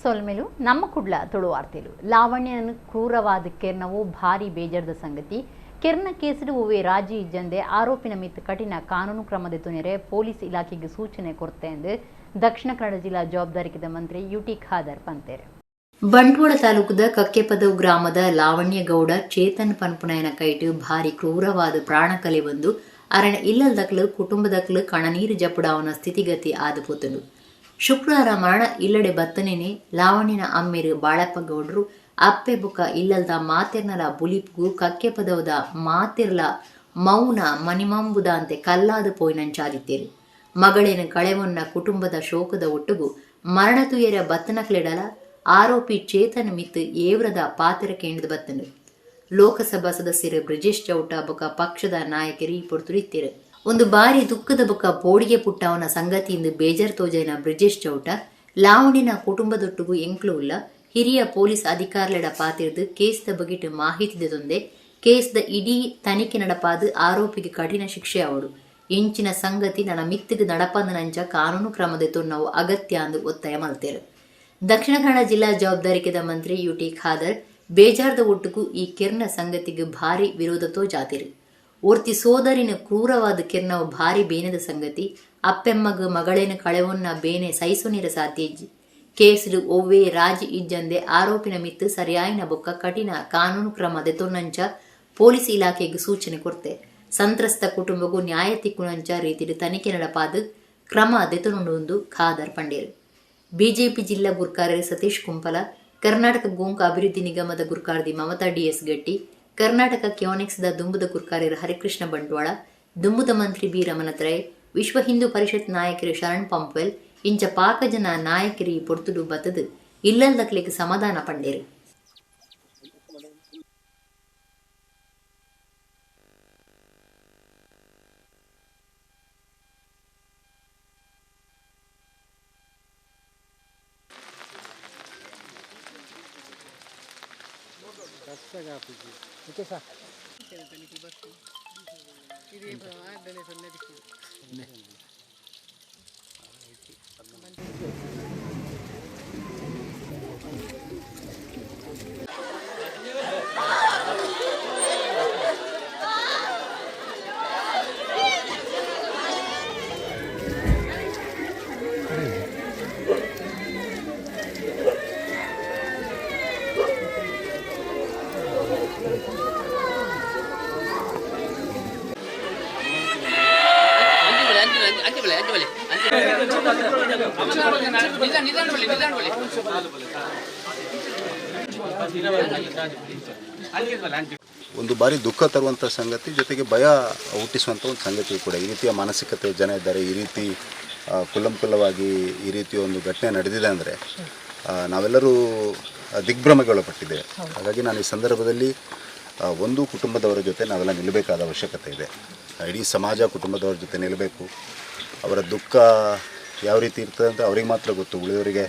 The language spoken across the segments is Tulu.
ಸೊಲ್ಮೆಲು ನಮ್ಮ ಕುಡ್ಲ ತುಳುವಾರ್ತೆಲು ಲಾವಣ್ಯನ ಕ್ರೂರವಾದ ಕೆರ್ನವು ಭಾರಿ ಬೇಜಾರದ ಸಂಗತಿ. ಕೆರ್ನ ಕೇಸಿಡು ಒವ್ವೆ ರಾಜಿ ಇಜ್ಜಂದೆ ಆರೋಪಿನ ಮಿತ್ ಕಠಿಣ ಕಾನೂನು ಕ್ರಮದ ತುನೆರೆ ಪೊಲೀಸ್ ಇಲಾಖೆಗೆ ಸೂಚನೆ ಕೊರ್ತೆ ಎಂದು ದಕ್ಷಿಣ ಕನ್ನಡ ಜಿಲ್ಲಾ ಜವಾಬ್ದಾರಿಕೆದ ಮಂತ್ರಿ ಯುಟಿ ಖಾದರ್ ಪಂತೇರು. ಬಂಟ್ವಾಳ ತಾಲೂಕುದ ಕಕ್ಕೆಪದವು ಗ್ರಾಮದ ಲಾವಣ್ಯಗೌಡ ಚೇತನ್ ಪನ್ಪುನಯನ ಕೈಟು ಭಾರಿ ಕ್ರೂರವಾದ ಪ್ರಾಣಕಲೆ ಬಂದು ಅರಣ ಇಲ್ಲಲ್ದಕ್ಲು ಕುಟುಂಬದಕ್ಲು ಕಣನೀರು ಜಪುಡಾವನ ಸ್ಥಿತಿಗತಿ ಆದ ಪೋತುಂಡು. ಶುಕ್ರವಾರ ಮರಣ ಇಲ್ಲಡೆ ಬತ್ತನೇನೆ ಲಾವಣ್ಯನ ಅಮ್ಮೆರು ಬಾಳಪ್ಪ ಗೌಡ್ರು ಅಪ್ಪೆ ಬುಕ್ಕ ಇಲ್ಲಲ್ದ ಮಾತೆರ್ನಲ ಬುಲಿಪುಗು ಕಕ್ಕೆಪದವದ ಮಾತೆರ್ಲ ಮೌನ ಮನಿಮಂಬುದ ಅಂತೆ ಕಲ್ಲಾದ ಪೋಯಿನಂಚಾದಿತ್ತೇರು. ಮಗಳೇನು ಕಳೆವನ್ನ ಕುಟುಂಬದ ಶೋಕದ ಒಟ್ಟುಗು ಮರಣ ತುಯರ ಬತ್ತನಕ್ಲೆಡಲ ಆರೋಪಿ ಚೇತನ್ ಮಿತ್ ಏವ್ರದ ಪಾತ್ರ ಕೇಂದ್ರ ಬತ್ತನು. ಲೋಕಸಭಾ ಸದಸ್ಯರು ಬ್ರಿಜೇಶ್ ಚೌಟ ಬೊಕ ಪಕ್ಷದ ನಾಯಕರು ಈ ಪೊರ್ತುಡಿತ್ತೇರು. ಒಂದು ಬಾರಿ ದುಃಖದ ಬೊಕ ಪೋಡಿಗೆ ಪುಟ್ಟವನ ಸಂಗತಿಯಿಂದ ಬೇಜಾರ್ ತೋಜೈನ ಬ್ರಿಜೇಶ್ ಚೌಟ ಲಾವಣಿನ ಕುಟುಂಬದೊಟ್ಟುಗು ಎಂಕ್ಲು ಉಲ್ಲ ಹಿರಿಯ ಪೊಲೀಸ್ ಅಧಿಕಾರಿಲೆಡ ಪಾತಿರ್ದು ಕೇಸ್ದ ಬಗೆಟ್ ಮಾಹಿತಿ ದೊಂದೆ ಕೇಸ್ದ ಇಡೀ ತನಿಖೆ ನಡಪಾದು ಆರೋಪಿಗೆ ಕಠಿಣ ಶಿಕ್ಷೆ ಅವಡು. ಇಂಚಿನ ಸಂಗತಿ ನನ್ನ ಮಿತ್ತಿಗೆ ನಡಪಂದನಂಚ ಕಾನೂನು ಕ್ರಮದ ನಾವು ಅಗತ್ಯ ಅಂದು ಒತ್ತಾಯ ಮಲ್ತೇರು. ದಕ್ಷಿಣ ಕನ್ನಡ ಜಿಲ್ಲಾ ಜವಾಬ್ದಾರಿಕೆದ ಮಂತ್ರಿ ಯುಟಿ ಖಾದರ್ ಬೇಜಾರ್ದ ಒಟ್ಟುಗು ಈ ಕಿರ್ನ ಸಂಗತಿಗೆ ಭಾರಿ ವಿರೋಧ ತೋಜಾತಿರು. ಒರ್ತಿ ಸೋದರಿನ ಕ್ರೂರವಾದ ಕಿರ್ನವು ಭಾರಿ ಬೇನೆದ ಸಂಗತಿ. ಅಪ್ಪೆಮ್ಮಗ ಮಗಳೇನ ಕಳೆವನ್ನ ಬೇನೆ ಸಹಿಸುನೀರ ಸಾಧ್ಯ ಇಜ್ಜಿ. ಕೇಸ್ಡು ಒವ್ವೆ ರಾಜಿ ಇಜ್ಜಂದೆ ಆರೋಪಿನ ಮಿತ್ತು ಸರಿಯಾಯಿನ ಬೊಕ್ಕ ಕಠಿಣ ಕಾನೂನು ಕ್ರಮ ದೆತೊನ್ನಂಚ ಪೊಲೀಸ್ ಇಲಾಖೆಗೆ ಸೂಚನೆ ಕೊರ್ತೆ. ಸಂತ್ರಸ್ತ ಕುಟುಂಬಗೂ ನ್ಯಾಯ ತಿಕ್ಕುನಂಚ ರೀತಿಡು ತನಿಖೆ ನಡಪಾದು ಕ್ರಮ ದೆತೊನುಂಡು ಖಾದರ್ ಪಂಡೇರು. ಬಿಜೆಪಿ ಜಿಲ್ಲಾ ಗುರ್ಕಾರ್ಯರು ಸತೀಶ್ ಕುಂಪಲ, ಕರ್ನಾಟಕ ಗೋಂಕ ಅಭಿವೃದ್ಧಿ ನಿಗಮದ ಗುರ್ಕಾರ್ದಿ ಮಮತಾ ಡಿಎಸ್ ಗಟ್ಟಿ, ಕರ್ನಾಟಕ ಕ್ಯೋನೆಕ್ಸ್ದ ದುಂಬುದ ಗುರ್ಕಾರ್ಯರು ಹರಿಕೃಷ್ಣ ಬಂಟ್ವಾಳ, ದುಂಬುದ ಮಂತ್ರಿ ಬಿ ರಮಣತ್ರೈ, ವಿಶ್ವ ಹಿಂದೂ ಪರಿಷತ್ ನಾಯಕರು ಶರಣ್ ಪಂಪ್ವೆಲ್ ಇಂಚ ಪಾಕ ಜನ ನಾಯಕರಿ ಪೊರ್ತುಡು ಬತ್ತದು ಇಲ್ಲಲ್ದಕ್ಲೆಗ್ ಸಮಾಧಾನ ಪಂಡೇರು. ಒಂದು ಬಾರಿ ದುಃಖ ತರುವಂಥ ಸಂಗತಿ, ಜೊತೆಗೆ ಭಯ ಹುಟ್ಟಿಸುವಂಥ ಒಂದು ಸಂಗತಿ ಕೂಡ. ಈ ರೀತಿಯ ಮಾನಸಿಕತೆ ಜನ ಇದ್ದಾರೆ, ಈ ರೀತಿ ಕುಲ್ಲಂಕುಲ್ಲವಾಗಿ ಈ ರೀತಿಯ ಒಂದು ಘಟನೆ ನಡೆದಿದೆ ಅಂದರೆ ನಾವೆಲ್ಲರೂ ದಿಗ್ಭ್ರಮೆಗೊಳಪಟ್ಟಿದ್ದೇವೆ. ಹಾಗಾಗಿ ನಾನು ಈ ಸಂದರ್ಭದಲ್ಲಿ ಒಂದು ಕುಟುಂಬದವರ ಜೊತೆ ನಾವೆಲ್ಲ ನಿಲ್ಲಬೇಕಾದ ಅವಶ್ಯಕತೆ ಇದೆ. ಇಡೀ ಸಮಾಜ ಕುಟುಂಬದವರ ಜೊತೆ ನಿಲ್ಲಬೇಕು. ಅವರ ದುಃಖ ಯಾವ ರೀತಿ ಇರ್ತದೆ ಅಂತ ಅವ್ರಿಗೆ ಮಾತ್ರ ಗೊತ್ತು, ಉಳಿದವರಿಗೆ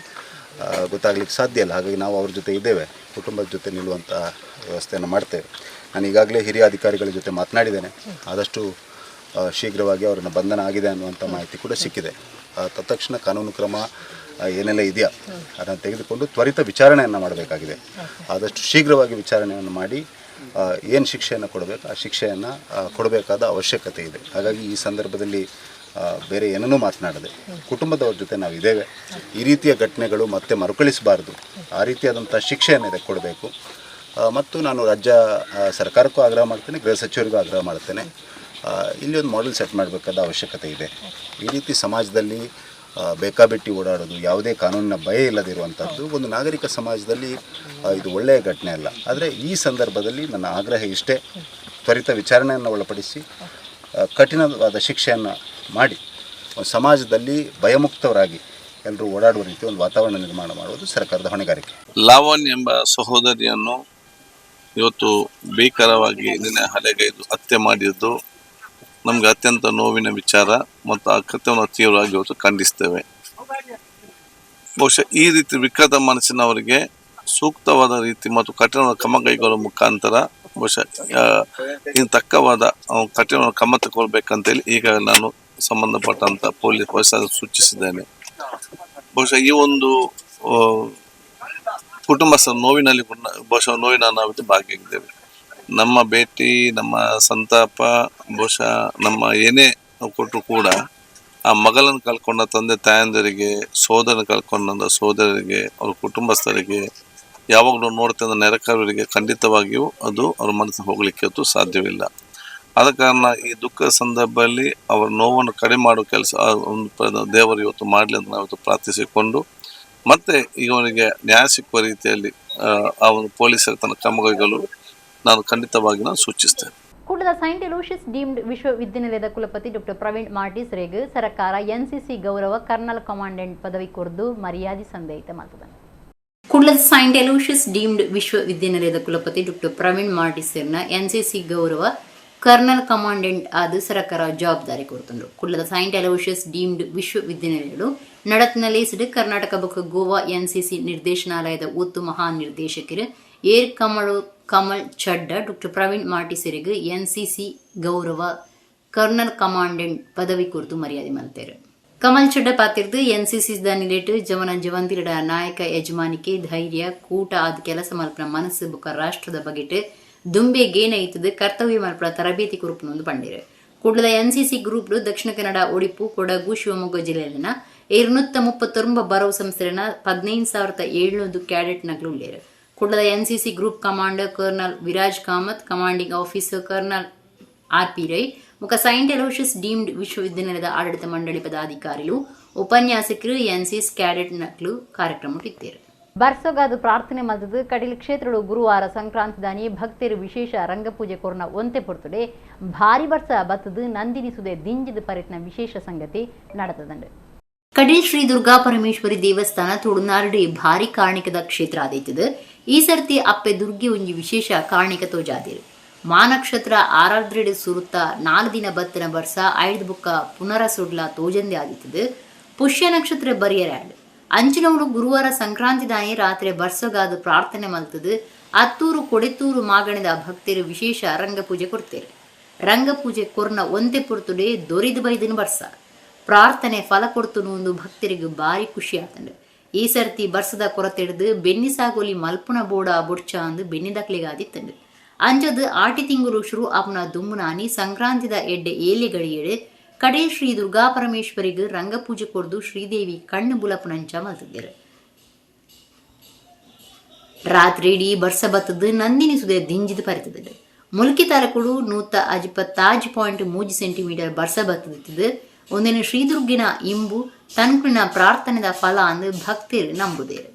ಗೊತ್ತಾಗಲಿಕ್ಕೆ ಸಾಧ್ಯ ಇಲ್ಲ. ಹಾಗಾಗಿ ನಾವು ಅವ್ರ ಜೊತೆ ಇದ್ದೇವೆ, ಕುಟುಂಬದ ಜೊತೆ ನಿಲ್ಲುವಂಥ ವ್ಯವಸ್ಥೆಯನ್ನು ಮಾಡ್ತೇವೆ. ನಾನು ಈಗಾಗಲೇ ಹಿರಿಯ ಅಧಿಕಾರಿಗಳ ಜೊತೆ ಮಾತನಾಡಿದ್ದೇನೆ. ಆದಷ್ಟು ಶೀಘ್ರವಾಗಿ ಅವರನ್ನು ಬಂಧನ ಆಗಿದೆ ಅನ್ನುವಂಥ ಮಾಹಿತಿ ಕೂಡ ಸಿಕ್ಕಿದೆ. ತತ್ಕ್ಷಣ ಕಾನೂನು ಕ್ರಮ ಏನೆಲ್ಲ ಇದೆಯಾ ಅದನ್ನು ತೆಗೆದುಕೊಂಡು ತ್ವರಿತ ವಿಚಾರಣೆಯನ್ನು ಮಾಡಬೇಕಾಗಿದೆ. ಆದಷ್ಟು ಶೀಘ್ರವಾಗಿ ವಿಚಾರಣೆಯನ್ನು ಮಾಡಿ ಏನು ಶಿಕ್ಷೆಯನ್ನು ಕೊಡಬೇಕು ಆ ಶಿಕ್ಷೆಯನ್ನು ಕೊಡಬೇಕಾದ ಅವಶ್ಯಕತೆ ಇದೆ. ಹಾಗಾಗಿ ಈ ಸಂದರ್ಭದಲ್ಲಿ ಬೇರೆ ಏನನ್ನೂ ಮಾತನಾಡದೆ ಕುಟುಂಬದವ್ರ ಜೊತೆ ನಾವಿದ್ದೇವೆ. ಈ ರೀತಿಯ ಘಟನೆಗಳು ಮತ್ತೆ ಮರುಕಳಿಸಬಾರ್ದು, ಆ ರೀತಿಯಾದಂಥ ಶಿಕ್ಷೆಯನ್ನು ಇದಕ್ಕೆ ಕೊಡಬೇಕು. ಮತ್ತು ನಾನು ರಾಜ್ಯ ಸರ್ಕಾರಕ್ಕೂ ಆಗ್ರಹ ಮಾಡ್ತೇನೆ, ಗೃಹ ಸಚಿವರಿಗೂ ಆಗ್ರಹ ಮಾಡ್ತೇನೆ. ಇಲ್ಲಿ ಒಂದು ಮಾಡೆಲ್ ಸೆಟ್ ಮಾಡಬೇಕಾದ ಅವಶ್ಯಕತೆ ಇದೆ. ಈ ರೀತಿ ಸಮಾಜದಲ್ಲಿ ಬೇಕಾಬಿಟ್ಟಿ ಓಡಾಡೋದು, ಯಾವುದೇ ಕಾನೂನಿನ ಭಯ ಇಲ್ಲದಿರುವಂಥದ್ದು ಒಂದು ನಾಗರಿಕ ಸಮಾಜದಲ್ಲಿ ಇದು ಒಳ್ಳೆಯ ಘಟನೆ ಅಲ್ಲ. ಆದರೆ ಈ ಸಂದರ್ಭದಲ್ಲಿ ನನ್ನ ಆಗ್ರಹ ಇಷ್ಟೇ, ತ್ವರಿತ ವಿಚಾರಣೆಯನ್ನು ಒಳಪಡಿಸಿ ಕಠಿಣವಾದ ಶಿಕ್ಷೆಯನ್ನು ಮಾಡಿ ಒಂದು ಸಮಾಜದಲ್ಲಿ ಭಯಮುಕ್ತವರಾಗಿ ಎಲ್ಲರೂ ಓಡಾಡುವ ರೀತಿ ಒಂದು ವಾತಾವರಣ ನಿರ್ಮಾಣ ಮಾಡುವುದು ಸರ್ಕಾರದ ಹೊಣೆಗಾರಿಕೆ. ಲಾವಣ್ ಎಂಬ ಸಹೋದರಿಯನ್ನು ಇವತ್ತು ಭೀಕರವಾಗಿ ನಿನ್ನೆ ಹಲೆಗೈದು ಹತ್ಯೆ ಮಾಡಿದ್ದು ನಮ್ಗೆ ಅತ್ಯಂತ ನೋವಿನ ವಿಚಾರ ಮತ್ತು ಆ ಕೃತ್ಯವನ್ನು ತೀವ್ರವಾಗಿ ಇವತ್ತು ಖಂಡಿಸ್ತೇವೆ. ಬಹುಶಃ ಈ ರೀತಿ ವಿಕೃತ ಮನಸ್ಸಿನವರಿಗೆ ಸೂಕ್ತವಾದ ರೀತಿ ಮತ್ತು ಕಠಿಣ ಕ್ರಮ ಕೈಗೊಳ್ಳುವ ಮುಖಾಂತರ ಬಹುಶಃ ಇನ್ನು ತಕ್ಕವಾದ ಕಠಿಣ ಕ್ರಮ ತಗೊಳ್ಬೇಕಂತೇಳಿ ಈಗ ನಾನು ಸಂಬಂಧಪಟ್ಟಂತ ಪೊಲೀಸ್ ಸೂಚಿಸಿದ್ದೇನೆ. ಬಹುಶಃ ಈ ಒಂದು ಕುಟುಂಬಸ್ಥರ ನೋವಿನಲ್ಲಿ ಬಹುಶಃ ನೋವಿನ ನಾವು ಭಾಗಿಯಾಗಿದ್ದೇವೆ. ನಮ್ಮ ಭೇಟಿ, ನಮ್ಮ ಸಂತಾಪ, ಬಹುಶಃ ನಮ್ಮ ಏನೇ ಕೊಟ್ಟರು ಕೂಡ ಆ ಮಗಳನ್ನು ಕಳ್ಕೊಂಡ ತಂದೆ ತಾಯಂದಿರಿಗೆ, ಸೋದರನ ಕಳ್ಕೊಂಡ ಸೋದರರಿಗೆ, ಅವ್ರ ಕುಟುಂಬಸ್ಥರಿಗೆ, ಯಾವಾಗಲೂ ನೋಡ್ತಿದ್ದ ನೆರೆಕರವರಿಗೆ ಖಂಡಿತವಾಗಿಯೂ ಅದು ಅವ್ರ ಮನಸ್ಸು ಹೋಗಲಿಕ್ಕೆ ಅದು ಸಾಧ್ಯವಿಲ್ಲ. ಆದ ಕಾರಣ ಈ ದುಃಖ ಸಂದರ್ಭದಲ್ಲಿ ಅವರ ನೋವನ್ನು ಕಡಿಮೆ ಮಾಡುವ ಕೆಲಸ ಒಂದು ದೇವರು ಇವತ್ತು ಮಾಡಲಿ ಅಂತ ನಾವು ಪ್ರಾರ್ಥಿಸಿಕೊಂಡು, ಮತ್ತೆ ಇವನಿಗೆ ನ್ಯಾಯ ಸಿಕ್ಕುವ ರೀತಿಯಲ್ಲಿ ಆ ಒಂದು ಪೊಲೀಸರ ತನ್ನ ಕ್ರಮಕೈಗೊಳ್ಳಲು ನಾನು ಖಂಡಿತವಾಗಿ ನಾನು ಸೂಚಿಸ್ತೇನೆ. ಕುಡ್ಲದ Saint Aloysius deemed ವಿಶ್ವವಿದ್ಯಾನಿಲಯದ ಕುಲಪತಿ ಡಾಕ್ಟರ್ ಪ್ರವೀಣ್ ಮಾರ್ಟಿಸ್ ರೇಗ್ ಸರ್ಕಾರ ಎನ್ಸಿಸಿ ಗೌರವ ಕರ್ನಲ್ ಕಮಾಂಡೆಂಟ್ ಪದವಿ ಕೊರ್ದು ಮರ್ಯಾದೆ ಸಂದೇಹಿತ ಮಲ್ತದನು. ಕುಡ್ಲದ Saint Aloysius deemed ವಿಶ್ವವಿದ್ಯಾನಿಲಯದ ಕುಲಪತಿ ಡಾಕ್ಟರ್ ಪ್ರವೀಣ್ ಮಾರ್ಟಿಸರ್ನ ಎನ್ಸಿಸಿ ಗೌರವ ಕರ್ನಲ್ ಕಮಾಂಡೆಂಟ್ ಆದ ಸರ್ಕಾರ ಜವಾಬ್ದಾರಿ ಕೊಡ್ತಂದ್ರು. ಕುಡ್ಲದ Saint Aloysius deemed ವಿಶ್ವವಿದ್ಯಾನಿಲಯಗಳು ನಡತ್ನ ಲೇಸಿಡ್ ಕರ್ನಾಟಕ ಬೊಕ್ಕ ಗೋವಾ ಎನ್ಸಿಸಿ ನಿರ್ದೇಶನಾಲಯದ ಒತ್ತು ಮಹಾನಿರ್ದೇಶಕರು ಏರ್ ಕಮಲು ಕಮಲ್ ಚಡ್ಡ ಡಾಕ್ಟರ್ ಪ್ರವೀಣ್ ಮಾರ್ಟಿಸರಿಗೆ ಎನ್ಸಿಸಿ ಗೌರವ ಕರ್ನಲ್ ಕಮಾಂಡೆಂಟ್ ಪದವಿ ಕೊರ್ದು ಮರ್ಯಾದೆ ಮಲ್ತೇರು. ಕಮಲ್ ಚಡ್ಡ ಪಾತಿರ್ದು ಎನ್ಸಿಸಿ ನಿಲೆಟ್ ಜವನ ಜವಂತಿರಡ ನಾಯಕ ಯಜಮಾನಿಕೆ, ಧೈರ್ಯ, ಕೂಟ ಆದ ಕೆಲಸ ಮಲ್ಪನ ಮನಸ್ಸು ಬೊಕ್ಕ ರಾಷ್ಟ್ರದ ಬಗೆಟ್ ದುಂಬೆ ಗೇನೈತದ ಕರ್ತವ್ಯ ಮಲ್ಪನ ತರಬೇತಿ ಕುರುಪುನೊಂದು ಪಂಡಿರು. ಕುಡ್ಲದ ಎನ್ಸಿಸಿ ಗ್ರೂಪ್ ದಕ್ಷಿಣ ಕನ್ನಡ, ಒಡಿಪು, ಕೊಡಗು, ಶಿವಮೊಗ್ಗ ಜಿಲ್ಲೆಯಲ್ಲಿನ 239 ಬರವು ಸಂಸ್ಥೆನ 15,700 ಕ್ಯಾಡೆಟ್ ನಗಲು ಉಳ್ಳೇರು. ಕುಡ್ಲದ NCC group commander colonel Viraj Kamath, commanding officer colonel R P Rai ಮುಕ Saint Aloysius deemed ವಿಶ್ವವಿದ್ಯಾನಿಲಯದ ಆಡಳಿತ ಮಂಡಳಿ ಪದಾಧಿಕಾರಿಗಳು, ಉಪನ್ಯಾಸಕರು, ಎನ್ಸಿಸಿ ಕ್ಯಾಡೆಟ್ ನಕ್ಲು ಕಾರ್ಯಕ್ರಮ ಇತ್ತೇರು. ಬರ್ಸೊಗಾದು ಪ್ರಾರ್ಥನೆ ಮಲ್ತದು ಕಟೀಲ್ ಕ್ಷೇತ್ರಡು ಗುರುವಾರ ಸಂಕ್ರಾಂತಿದಾನಿ ಭಕ್ತರು ವಿಶೇಷ ರಂಗಪೂಜೆ ಕೊರ್ನ ಒಂತೆ ಪೊರ್ತುಡೆ ಭಾರಿ ಬರ್ಸ ಬತ್ತದು ನಂದಿನಿ ಸುದೆ ದಿಂಜಿದ ಪರಿತ್ನ ವಿಶೇಷ ಸಂಗತಿ ನಡೆತದಂಡು. ಕಟೀಲ್ ಶ್ರೀ ದುರ್ಗಾ ಪರಮೇಶ್ವರಿ ದೇವಸ್ಥಾನ ತುಳುನಾಡು ಭಾರಿ ಕಾರಣಿಕದ ಕ್ಷೇತ್ರ ಆದೈತದ. ಈ ಸರ್ತಿ ಅಪ್ಪೆ ದುರ್ಗೆ ಒಂಜಿ ವಿಶೇಷ ಕಾರಣಿಕ ತೋಜಾದಿರು. ಮಾನಕ್ಷತ್ರ ಆರಾದ್ರೆಡ್ ಸುರುತ್ತ 4 ದಿನ ಬತ್ತನ ಬರ್ಸ ಐದು ಬುಕ್ಕ ಪುನರ ಸುಡ್ಲ ತೋಜಂದೆ ಆದಿತ್ತದು. ಪುಷ್ಯ ನಕ್ಷತ್ರ ಬರಿಯರಾಡ್ ಅಂಚಿನವರು ಗುರುವಾರ ಸಂಕ್ರಾಂತಿ ದಾನಿ ರಾತ್ರಿ ಬರ್ಸಗಾದ ಪ್ರಾರ್ಥನೆ ಮಲ್ತದು ಅತ್ತೂರು ಕೊಡೆತೂರು ಮಾಗಣದ ಭಕ್ತರು ವಿಶೇಷ ರಂಗಪೂಜೆ ಕೊಡ್ತೇವೆ. ರಂಗಪೂಜೆ ಕೊರ್ನ ಒಂತೆ ಪುರ್ತುಡೆ ದೊರಿದು ಬೈದನು ಬರ್ಸ. ಪ್ರಾರ್ಥನೆ ಫಲ ಕೊಡ್ತುನು ಒಂದು ಭಕ್ತರಿಗೆ ಭಾರಿ ಖುಷಿ ಆತಂಡು. ಈ ಸರ್ತಿ ಬರ್ಸದ ಕೊರತೆ ಹಿಡಿದು ಬೆನ್ನಿ ಸಾಗೋಲಿ ಮಲ್ಪುನ ಬೋಡ ಬೊಡ್ಚ ಅಂದು ಬೆನ್ನಿದಕ್ಲಿಗಾದಿತ್ತಂಡು. ಅಂಜದು ಆಟಿ ತಿಂಗಳು ಶುರು ಆಪ್ನ ದುಮ್ಮುನಾನಿ ಸಂಕ್ರಾಂತಿದ ಎಡ್ಡೆ ಏಲೆಗಳಿಯೇಡು ಕಡೆ ಶ್ರೀ ದುರ್ಗಾ ಪರಮೇಶ್ವರಿಗೆ ರಂಗಪೂಜೆ ಕೊರ್ದು ಶ್ರೀದೇವಿ ಕಣ್ಣು ಬುಲಪುನಂಚ ಮಲ್ತಿದ್ದರು. ರಾತ್ರಿ ಇಡೀ ಬರ್ಸ ಬತ್ತದು ನಂದಿನಿ ಸುದೆ ದಿಂಜಿದು ಪರಿತದ. ಮುಲ್ಕಿ ತಾಲೂಕುಡು 126.3 ಸೆಂಟಿಮೀಟರ್ ಬರ್ಸ ಬತ್ತದಿತ್ತದು. ಒಂದಿನ ಶ್ರೀದುರ್ಗಿನ ಇಂಬು ತನ್ಕುಳಿನ ಪ್ರಾರ್ಥನೆದ ಫಲ ಅಂದು ಭಕ್ತರು ನಂಬುದೇರು.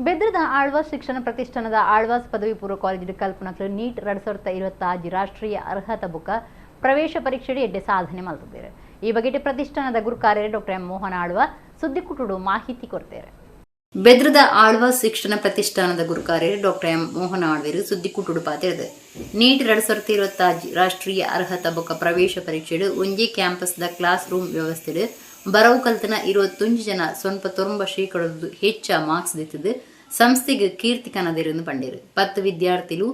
ಬೆದ್ರದ ಆಳ್ವಾಸ್ ಶಿಕ್ಷಣ ಪ್ರತಿಷ್ಠಾನದ ಆಳ್ವಾಸ್ ಪದವಿ ಪೂರ್ವ ಕಾಲೇಜಿನ ಕಲ್ಪನಾ ನೀಟ್ 2026 ರಾಷ್ಟ್ರೀಯ ಅರ್ಹತಾ ಬುಕ್ಕ ಪ್ರವೇಶ ಪರೀಕ್ಷೆಗೆ ಎಡ್ಡೆ ಸಾಧನೆ ಮಲ್ತಿದ್ದಾರೆ. ಈ ಬಗ್ಗೆ ಪ್ರತಿಷ್ಠಾನದ ಗುರುಕಾರ್ಯರು ಡಾಕ್ಟರ್ ಎಂ ಮೋಹನ್ ಆಳ್ವ ಸುದ್ದಿಕುಟುಡು ಮಾಹಿತಿ ಕೊಡ್ತಾರೆ. ಬೆದ್ರದ ಆಳ್ವಾಸ್ ಶಿಕ್ಷಣ ಪ್ರತಿಷ್ಠಾನದ ಗುರುಕಾರ್ಯರು ಡಾಕ್ಟರ್ ಎಂ ಮೋಹನ್ ಆಳ್ವೇರು ಸುದ್ದಿಕುಟುಡು ಪಾತಿರದು ನೀಟ್ 2026 ರಾಷ್ಟ್ರೀಯ ಅರ್ಹತಾ ಬುಕ್ಕ ಪ್ರವೇಶ ಪರೀಕ್ಷೆಡು ಒಂಜೇ ಕ್ಯಾಂಪಸ್ದ ಕ್ಲಾಸ್ ರೂಮ್ ವ್ಯವಸ್ಥೆ ಬರವು ಕಲ್ತನ 21 ಜನ ಸ್ವಲ್ಪ ತೊಂಬ ಶೇಕಡದ್ದು ಹೆಚ್ಚ ಮಾರ್ಕ್ಸ್ ದಿತ್ತದು ಸಂಸ್ಥೆಗೆ ಕೀರ್ತಿ ಕನದಿರನ್ನು ಪಂಡೇರು. 10 ವಿದ್ಯಾರ್ಥಿಲು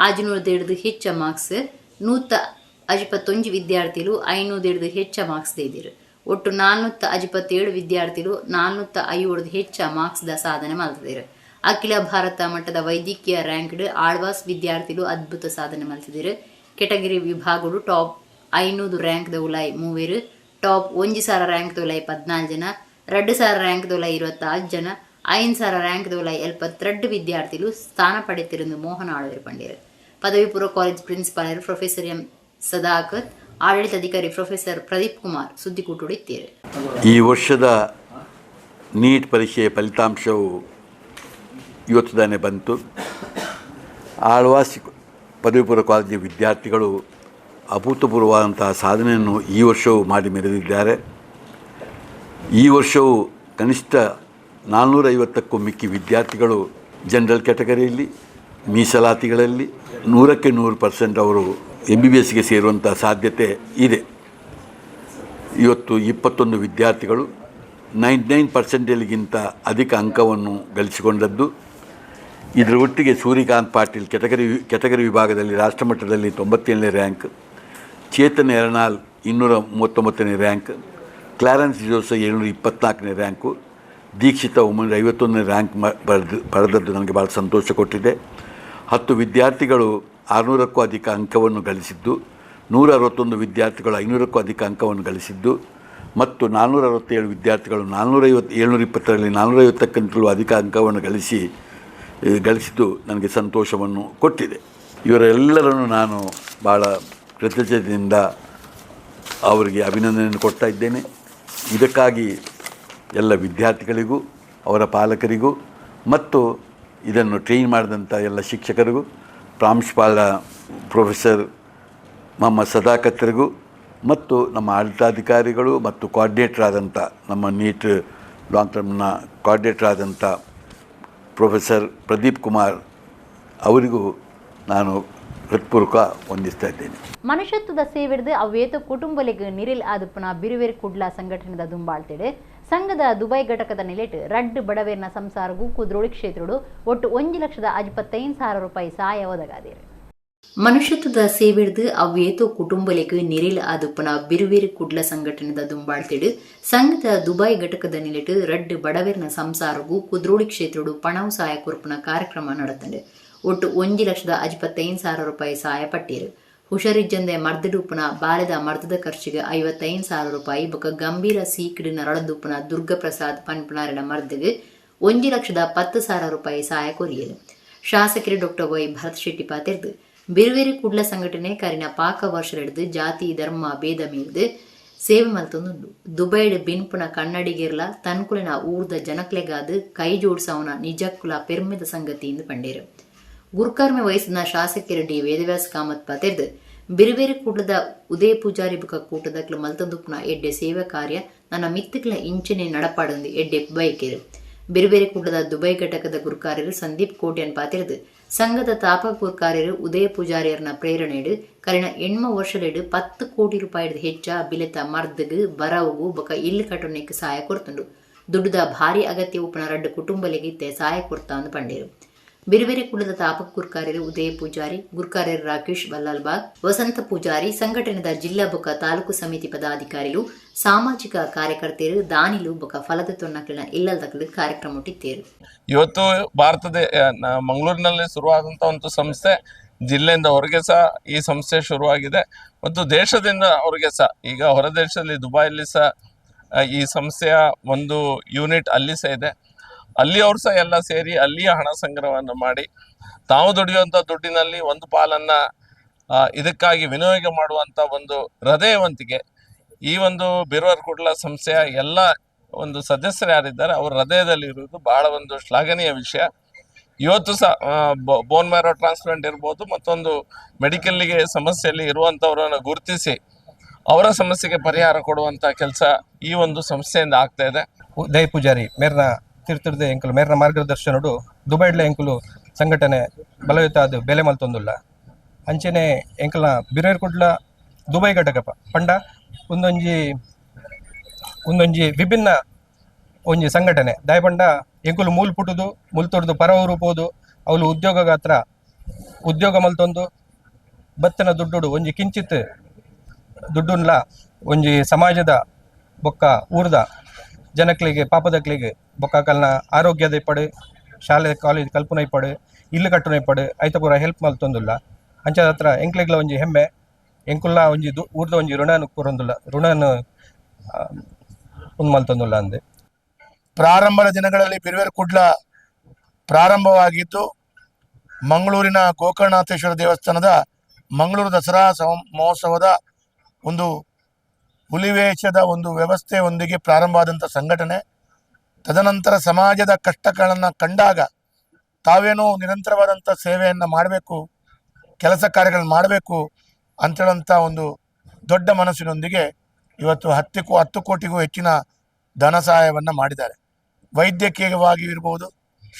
600 ಹೆಚ್ಚ ಮಾರ್ಕ್ಸ್, 151 ವಿದ್ಯಾರ್ಥಿಲು 500 ಹೆಚ್ಚ ಮಾರ್ಕ್ಸ್ ದೇದಿರು. ಒಟ್ಟು 457 ವಿದ್ಯಾರ್ಥಿಲು 450 ಹೆಚ್ಚ ಮಾರ್ಕ್ಸ್ the ಸಾಧನೆ ಮಲ್ತಿದರು. ಅಖಿಲ ಭಾರತ ಮಟ್ಟದ ವೈದ್ಯಕೀಯ ರ್ಯಾಂಕ್ಡ್ ಆಳ್ವಾಸ್ ವಿದ್ಯಾರ್ಥಿಲು ಅದ್ಭುತ ಸಾಧನೆ ಮಲ್ತಿದರು. ಕೆಟಗರಿ ವಿಭಾಗಗಳು top 500 rank the ಉಲಾಯ್ 3, top 1000 rank the ಉಲಾಯ್ 14 ಜನ, 2000 ರ್ಯಾಂಕ್ the ಉಲಾಯ್ 26 ಜನ, 5000 ರ್ಯಾಂಕ್ the ಉಲಾಯ್ 72 ವಿದ್ಯಾರ್ಥಿಗಳು ಸ್ಥಾನ ಪಡೆತಿருந்து ಮೋಹನ್ ಆಳ್ವೇರು ಪಂಡೇರು. ಪದವಿ ಪೂರ್ವ college principal professor M Sadakath, ಆಡಳಿತಾಧಿಕಾರಿ ಪ್ರೊಫೆಸರ್ ಪ್ರದೀಪ್ ಕುಮಾರ್ ಸುದ್ದಿಕೂಟುಡಿತ್ತೀರು. ಈ ವರ್ಷದ ನೀಟ್ ಪರೀಕ್ಷೆಯ ಫಲಿತಾಂಶವು ಇವತ್ತು ತಾನೇ ಬಂತು. ಆಳ್ವಾಸ್ ಪದವಿ ಪೂರ್ವ ಕಾಲೇಜಿನ ವಿದ್ಯಾರ್ಥಿಗಳು ಅಭೂತಪೂರ್ವವಾದಂತಹ ಸಾಧನೆಯನ್ನು ಈ ವರ್ಷವೂ ಮಾಡಿ ಮೆರೆದಿದ್ದಾರೆ. ಈ ವರ್ಷವೂ ಕನಿಷ್ಠ 450ಕ್ಕೂ ಮಿಕ್ಕಿ ವಿದ್ಯಾರ್ಥಿಗಳು ಜನರಲ್ ಕ್ಯಾಟಗರಿಯಲ್ಲಿ ಮೀಸಲಾತಿಗಳಲ್ಲಿ 100ಕ್ಕೆ 100% ಅವರು MBBSಗೆ ಸೇರುವಂಥ ಸಾಧ್ಯತೆ ಇದೆ. ಇವತ್ತು 21 ವಿದ್ಯಾರ್ಥಿಗಳು 99 ಪರ್ಸೆಂಟೇಜ್ಗಿಂತ ಅಧಿಕ ಅಂಕವನ್ನು ಗಳಿಸಿಕೊಂಡದ್ದು. ಇದರ ಒಟ್ಟಿಗೆ ಸೂರ್ಯಕಾಂತ್ ಪಾಟೀಲ್ ಕೆಟಗರಿ ಕೆಟಗರಿ ವಿಭಾಗದಲ್ಲಿ ರಾಷ್ಟ್ರಮಟ್ಟದಲ್ಲಿ 97ನೇ ರ್ಯಾಂಕ್, ಚೇತನ್ ಎರನಾಲ್ 239ನೇ ರ್ಯಾಂಕ್, ಕ್ಲಾರೆನ್ಸ್ ಜೋಸ 724ನೇ ರ್ಯಾಂಕು, ದೀಕ್ಷಿತ 951ನೇ ರ್ಯಾಂಕ್ ಪಡೆದದ್ದು ನನಗೆ ಭಾಳ ಸಂತೋಷ ಕೊಟ್ಟಿದೆ. 10 ವಿದ್ಯಾರ್ಥಿಗಳು 600ಕ್ಕೂ ಅಧಿಕ ಅಂಕವನ್ನು ಗಳಿಸಿದ್ದು, 161 ವಿದ್ಯಾರ್ಥಿಗಳು 500ಕ್ಕೂ ಅಧಿಕ ಅಂಕವನ್ನು ಗಳಿಸಿದ್ದು ಮತ್ತು 467 ವಿದ್ಯಾರ್ಥಿಗಳು 450, 720ರಲ್ಲಿ 450ಕ್ಕಿಂತಲೂ ಅಧಿಕ ಅಂಕವನ್ನು ಗಳಿಸಿದ್ದು ನನಗೆ ಸಂತೋಷವನ್ನು ಕೊಟ್ಟಿದೆ. ಇವರೆಲ್ಲರನ್ನು ನಾನು ಭಾಳ ಕೃತಜ್ಞತೆಯಿಂದ ಅವರಿಗೆ ಅಭಿನಂದನೆಯನ್ನು ಕೊಡ್ತಾ ಇದ್ದೇನೆ. ಇದಕ್ಕಾಗಿ ಎಲ್ಲ ವಿದ್ಯಾರ್ಥಿಗಳಿಗೂ, ಅವರ ಪಾಲಕರಿಗೂ ಮತ್ತು ಇದನ್ನು ಟ್ರೈನ್ ಮಾಡಿದಂಥ ಎಲ್ಲ ಶಿಕ್ಷಕರಿಗೂ, ಪ್ರಾಂಶುಪಾಲ ಪ್ರೊಫೆಸರ್ ಮೊಹಮ್ಮದ್ ಸದಾಕತ್ರಿಗೂ ಮತ್ತು ನಮ್ಮ ಆಡಳಿತಾಧಿಕಾರಿಗಳು ಮತ್ತು ಕೋಆರ್ಡಿನೇಟರ್ ಆದಂಥ, ನಮ್ಮ ನೀಟ್ ಲಾಂಗ್ ಟರ್ಮ್ನ ಕೋಆರ್ಡಿನೇಟರ್ ಆದಂಥ ಪ್ರೊಫೆಸರ್ ಪ್ರದೀಪ್ ಕುಮಾರ್ ಅವರಿಗೂ ನಾನು ಹೃತ್ಪೂರ್ವಕ ವಂದಿಸ್ತಾ ಇದ್ದೇನೆ. ಮನುಷ್ಯತ್ವದ ಸೇವೆಡ್ದು ಅವೇತ ಕುಟುಂಬಲಿಗೆ ನಿರಿಲ್ ಆದುಪ್ಪನ ಬಿರುವೇರು ಕುಡ್ಲ ಸಂಘಟನೆದ ದುಂಬಾಳ್ತೇಡೆ. ಸಂಘದ ದುಬೈ ಘಟಕದ ನಿಲೆಟ್ ರಡ್ಡು ಬಡವೇರ್ನ ಸಂಸಾರಗೂ ಕುದ್ರೋಳಿ ಕ್ಷೇತ್ರಡು ಒಟ್ಟು 1,55,000 ರೂಪಾಯಿ ಸಹಾಯ ಒದಗಾದಿರು. ಮನುಷ್ಯತ್ವದ ಸೇವೆಡ್ದು ಅವ್ವೇತೋ ಕುಟುಂಬಲಿಗೆ ನಿರಿಲ್ ಆದುಪ್ಪನ ಬಿರುವೇರು ಕುಡ್ಲ ಸಂಘಟನೆದ ದುಂಬಾಳ್ತೇಡು. ಸಂಘದ ದುಬೈ ಘಟಕದ ನಿಲೆಟ್ ರಡ್ಡು ಬಡವೇರ್ನ ಸಂಸಾರಗೂ ಕುದ್ರೋಳಿ ಕ್ಷೇತ್ರಡು ಪಣವು ಸಹಾಯ ಕೊರ್ಪುನ ಕಾರ್ಯಕ್ರಮ ನಡತಂಡು. ಒಟ್ಟು 1,55,000 ರೂಪಾಯಿ ಸಹಾಯ ಪಟ್ಟೀರು. ಹುಷಾರಿಜ್ಜಂದೆ ಮರ್ದಡುಪ್ಪನ ಬಾಲೆದ ಮರ್ದದ ಖರ್ಚಿಗೆ 55,000 ರೂಪಾಯಿ ಬೊಕ ಗಂಭೀರ ಸೀಕಿಡು ನರಳದುಪ್ಪನ ದುರ್ಗಪ್ರಸಾದ್ ಪನ್ಪುನಾರಿನ ಮರ್ದಿಗೆ 1,10,000 ರೂಪಾಯಿ ಸಹಾಯ ಕೊರಿಯಲು. ಶಾಸಕರು ಡಾಕ್ಟರ್ ವೈ ಭರತ್ ಶೆಟ್ಟಿ ಪಾತಿರ್ದು ಬಿರುವೇರು ಕುಡ್ಲ ಸಂಘಟನೆ ಕರಿನ ಪಾಕ ವರ್ಷ ಹಿಡಿದು ಜಾತಿ ಧರ್ಮ ಭೇದ ಮೀರ್ದು ಸೇವೆ ಮಲ್ತೊಂದುಂಡು. ದುಬೈಡ್ ಬಿನ್ಪುನ ಕನ್ನಡಿಗಿರ್ಲ ತನ್ಕುಲಿನ ಊರ್ದ ಜನಕ್ಲೆಗಾದ ಕೈ ಜೋಡ್ಸವನ ನಿಜಕ್ಕುಲ ಪೆರ್ಮೆದ ಸಂಗತಿ ಎಂದು ಪಂಡೇರು. ಗುರುಕರ್ಮೆ ವಯಸ್ಸಿನ ಶಾಸಕರು ಡಿ ವೇದವ್ಯಾಸ ಕಾಮತ್ ಪಾತಿರ್ದು ಬಿರುಬೇರು ಕೂಟದ ಉದಯ ಪೂಜಾರಿ ಬುಕ ಕೂಟದಕ್ಲ ಮಲ್ತಂದುಪ್ಪುನ ಎಡ್ಡೆ ಸೇವಾ ಕಾರ್ಯ ನನ್ನ ಮಿತ್ತಕ್ಲ ಇಂಚನೆ ನಡಪಾಡಂದು ಎಡ್ಡೆ ಬಯಕೆರು. ಬಿರುಬೇರೆ ಕೂಟದ ದುಬೈ ಘಟಕದ ಗುರುಕಾರ್ಯರು ಸಂದೀಪ್ ಕೋಟ್ಯನ್ ಪಾತಿರ್ದು ಸಂಘದ ತಾಪಕ ಗುರುಕಾರ್ಯರು ಉದಯ ಪೂಜಾರಿಯರ್ನ ಪ್ರೇರಣೆಡು ಕರಿನ 8 ವರ್ಷಲೆಡು 10 ಕೋಟಿ ರೂಪಾಯಿ ಹೆಚ್ಚ ಬಿಲೆತ ಮರ್ದಗು ಬರವುಗು ಬೊಕ ಇಲ್ಲು ಕಟ್ಟೋನೆಕ್ ಸಹಾಯ ಕೊರ್ತುಂಡು. ದುಡ್ಡುದ ಭಾರಿ ಅಗತ್ಯ ಉಪ್ಪುನ ರಡ್ಡು ಕುಟುಂಬಲೆಗಿತ್ತೆ ಸಹಾಯ ಕೊರ್ತಾ ಅಂದು ಪಂಡೇರು. ಬಿರುಬೇರೆ ಕುಲದ ತಾಪಕ ಗುರುಕಾರ್ಯರು ಉದಯ ಪೂಜಾರಿ, ಗುರುಕಾರ್ಯರು ರಾಕೇಶ್ ಬಲ್ಲಾಲ್ಬಾಗ್, ವಸಂತ ಪೂಜಾರಿ, ಸಂಘಟನೆದ ಜಿಲ್ಲಾ ಬೊಕ ತಾಲೂಕು ಸಮಿತಿ ಪದಾಧಿಕಾರಿಲು, ಸಾಮಾಜಿಕ ಕಾರ್ಯಕರ್ತೆಯರು, ದಾನಿಲು ಬೊಕ ಫಲದ ತೊನ್ನಕ್ಲಿನ ಇಲ್ಲದಕ್ಲು ಕಾರ್ಯಕ್ರಮ ಇಟ್ಟಿತ್ತೇರು. ಇವತ್ತು ಭಾರತದ ಮಂಗಳೂರಿನಲ್ಲಿ ಶುರುವಾದಂಥ ಒಂದು ಸಂಸ್ಥೆ ಜಿಲ್ಲೆಯಿಂದ ಹೊರಗೆ ಸಹ ಈ ಸಂಸ್ಥೆ ಶುರುವಾಗಿದೆ ಮತ್ತು ದೇಶದಿಂದ ಹೊರಗೆ ಸಹ, ಈಗ ಹೊರ ದೇಶದಲ್ಲಿ ದುಬೈಯಲ್ಲಿ ಸಹ ಈ ಸಂಸ್ಥೆಯ ಒಂದು ಯೂನಿಟ್ ಅಲ್ಲಿ ಸಹ ಇದೆ. ಅಲ್ಲಿ ಅವರು ಸಹ ಎಲ್ಲ ಸೇರಿ ಅಲ್ಲಿಯ ಹಣ ಸಂಗ್ರಹವನ್ನು ಮಾಡಿ ತಾವು ದುಡಿಯುವಂಥ ದುಡ್ಡಿನಲ್ಲಿ ಒಂದು ಪಾಲನ್ನ ಇದಕ್ಕಾಗಿ ವಿನಿಯೋಗ ಮಾಡುವಂಥ ಒಂದು ಹೃದಯವಂತಿಕೆ ಈ ಒಂದು ಬಿರುವರ್ ಕುಡ್ಲ ಸಂಸ್ಥೆಯ ಎಲ್ಲ ಒಂದು ಸದಸ್ಯರು ಯಾರಿದ್ದಾರೆ ಅವರ ಹೃದಯದಲ್ಲಿ ಇರುವುದು ಬಹಳ ಒಂದು ಶ್ಲಾಘನೀಯ ವಿಷಯ. ಇವತ್ತು ಸಹ bone marrow transplant ಇರ್ಬೋದು, ಮತ್ತೊಂದು ಮೆಡಿಕಲ್ಲಿಗೆ ಸಮಸ್ಯೆಯಲ್ಲಿ ಇರುವಂಥವರನ್ನು ಗುರುತಿಸಿ ಅವರ ಸಮಸ್ಯೆಗೆ ಪರಿಹಾರ ಕೊಡುವಂಥ ಕೆಲಸ ಈ ಒಂದು ಸಂಸ್ಥೆಯಿಂದ ಆಗ್ತಾ ಇದೆ. ಉದಯ್ ಪೂಜಾರಿ ಮೇರ್ನ ತಿರ್ತುರ್ದ ಎಂಕುಲು ಮೇರ್ನ ಮಾರ್ಗದರ್ಶನಡು ದುಬೈಡ್ಲ ಎಂಕುಲು ಸಂಘಟನೆ ಬಲಯುತ ಅದು ಬೆಲೆ ಮಲ್ತೊಂದುಲ್ಲ. ಅಂಚೆನೆ ಎಂಕಲ್ನ ಬಿರೇರ್ ಕುಡ್ಲ ದುಬೈ ಘಟಕಪ್ಪ ಪಂಡ ಒಂದೊಂಜಿ ಒಂದೊಂಜಿ ವಿಭಿನ್ನ ಒಂಜಿ ಸಂಘಟನೆ ದಾಯಪಂಡ ಎಂಕುಲು ಮೂಲ್ ಪುಟುದು ಮುಲ್ತೊಡ್ದು ಪರವರು ಪೋದು ಅವಳು ಉದ್ಯೋಗ ಗಾತ್ರ ಉದ್ಯೋಗ ಮಲ್ತೊಂದು ಬತ್ತನ ದುಡ್ಡುಡು ಒಂಜಿ ಕಿಂಚಿತ್ ದುಡ್ಡುನ್ಲ ಒಂಜಿ ಸಮಾಜದ ಬೊಕ್ಕ ಊರ್ದ ಜನಕ್ಲಿಗೆ ಪಾಪದಕ್ಲಿಗೆ ಬೊಕ್ಕ ಕಲ್ನ ಆರೋಗ್ಯದ ಇಪ್ಪಡು, ಶಾಲೆ ಕಾಲೇಜ್ ಕಲ್ಪನೆ ಇಪ್ಪಡು, ಇಲ್ಲು ಕಟ್ಟುನ ಇಪ್ಪಡು ಐತ ಪೂರ ಹೆಲ್ಪ್ ಮಲ್ತೊಂದುಲ್ಲ. ಅಂಚದ ಹತ್ರ ಎಂಕ್ಲೆಗ್ಲ ಒಂಜಿ ಹೆಮ್ಮೆ, ಎಂಕುಲ್ಲ ಒಂಜಿ ಊರ್ದ ಒಂಜಿ ಋಣನು ಕೂರೊಂದುಲ್ಲ, ಋಣನು ಉಂದು ಮಲ್ತೊಂದುಲ್ಲ ಅಂದೆ. ಪ್ರಾರಂಭದ ದಿನಗಳಲ್ಲಿ ಬಿರುವೇರು ಕುಡ್ಲ ಪ್ರಾರಂಭವಾಗಿದ್ದು ಮಂಗಳೂರಿನ ಗೋಕರ್ಣನಾಥೇಶ್ವರ ದೇವಸ್ಥಾನದ ಮಂಗಳೂರು ದಸರಾ ಮಹೋತ್ಸವದ ಒಂದು ಹುಲಿವೇಷದ ಒಂದು ವ್ಯವಸ್ಥೆಯೊಂದಿಗೆ ಪ್ರಾರಂಭವಾದಂಥ ಸಂಘಟನೆ. ತದನಂತರ ಸಮಾಜದ ಕಷ್ಟಗಳನ್ನು ಕಂಡಾಗ ತಾವೇನೋ ನಿರಂತರವಾದಂಥ ಸೇವೆಯನ್ನು ಮಾಡಬೇಕು, ಕೆಲಸ ಕಾರ್ಯಗಳನ್ನು ಮಾಡಬೇಕು ಅಂತೇಳಂಥ ಒಂದು ದೊಡ್ಡ ಮನಸ್ಸಿನೊಂದಿಗೆ ಇವತ್ತು 10 ಕೋಟಿಗೂ ಹೆಚ್ಚಿನ ಧನ ಸಹಾಯವನ್ನು ಮಾಡಿದ್ದಾರೆ. ವೈದ್ಯಕೀಯವಾಗಿ ಇರ್ಬೋದು,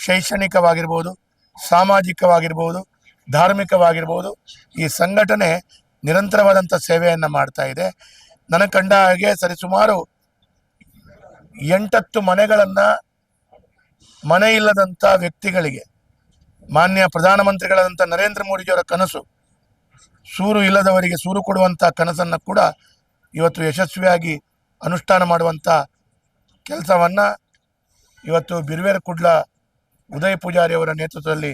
ಶೈಕ್ಷಣಿಕವಾಗಿರ್ಬೋದು, ಸಾಮಾಜಿಕವಾಗಿರ್ಬೋದು, ಧಾರ್ಮಿಕವಾಗಿರ್ಬೋದು, ಈ ಸಂಘಟನೆ ನಿರಂತರವಾದಂಥ ಸೇವೆಯನ್ನು ಮಾಡ್ತಾ ಇದೆ. ನನಗೆ ಕಂಡ ಹಾಗೆ ಸರಿಸುಮಾರು 8-10 ಮನೆಗಳನ್ನು ಮನೆ ಇಲ್ಲದಂಥ ವ್ಯಕ್ತಿಗಳಿಗೆ ಮಾನ್ಯ ಪ್ರಧಾನಮಂತ್ರಿಗಳಾದಂಥ ನರೇಂದ್ರ ಮೋದಿಜಿಯವರ ಕನಸು ಸೂರು ಇಲ್ಲದವರಿಗೆ ಸೂರು ಕೊಡುವಂಥ ಕನಸನ್ನು ಕೂಡ ಇವತ್ತು ಯಶಸ್ವಿಯಾಗಿ ಅನುಷ್ಠಾನ ಮಾಡುವಂಥ ಕೆಲಸವನ್ನು ಇವತ್ತು ಬಿರುವೇರ ಕುಡ್ಲ ಉದಯ ಪೂಜಾರಿಯವರ ನೇತೃತ್ವದಲ್ಲಿ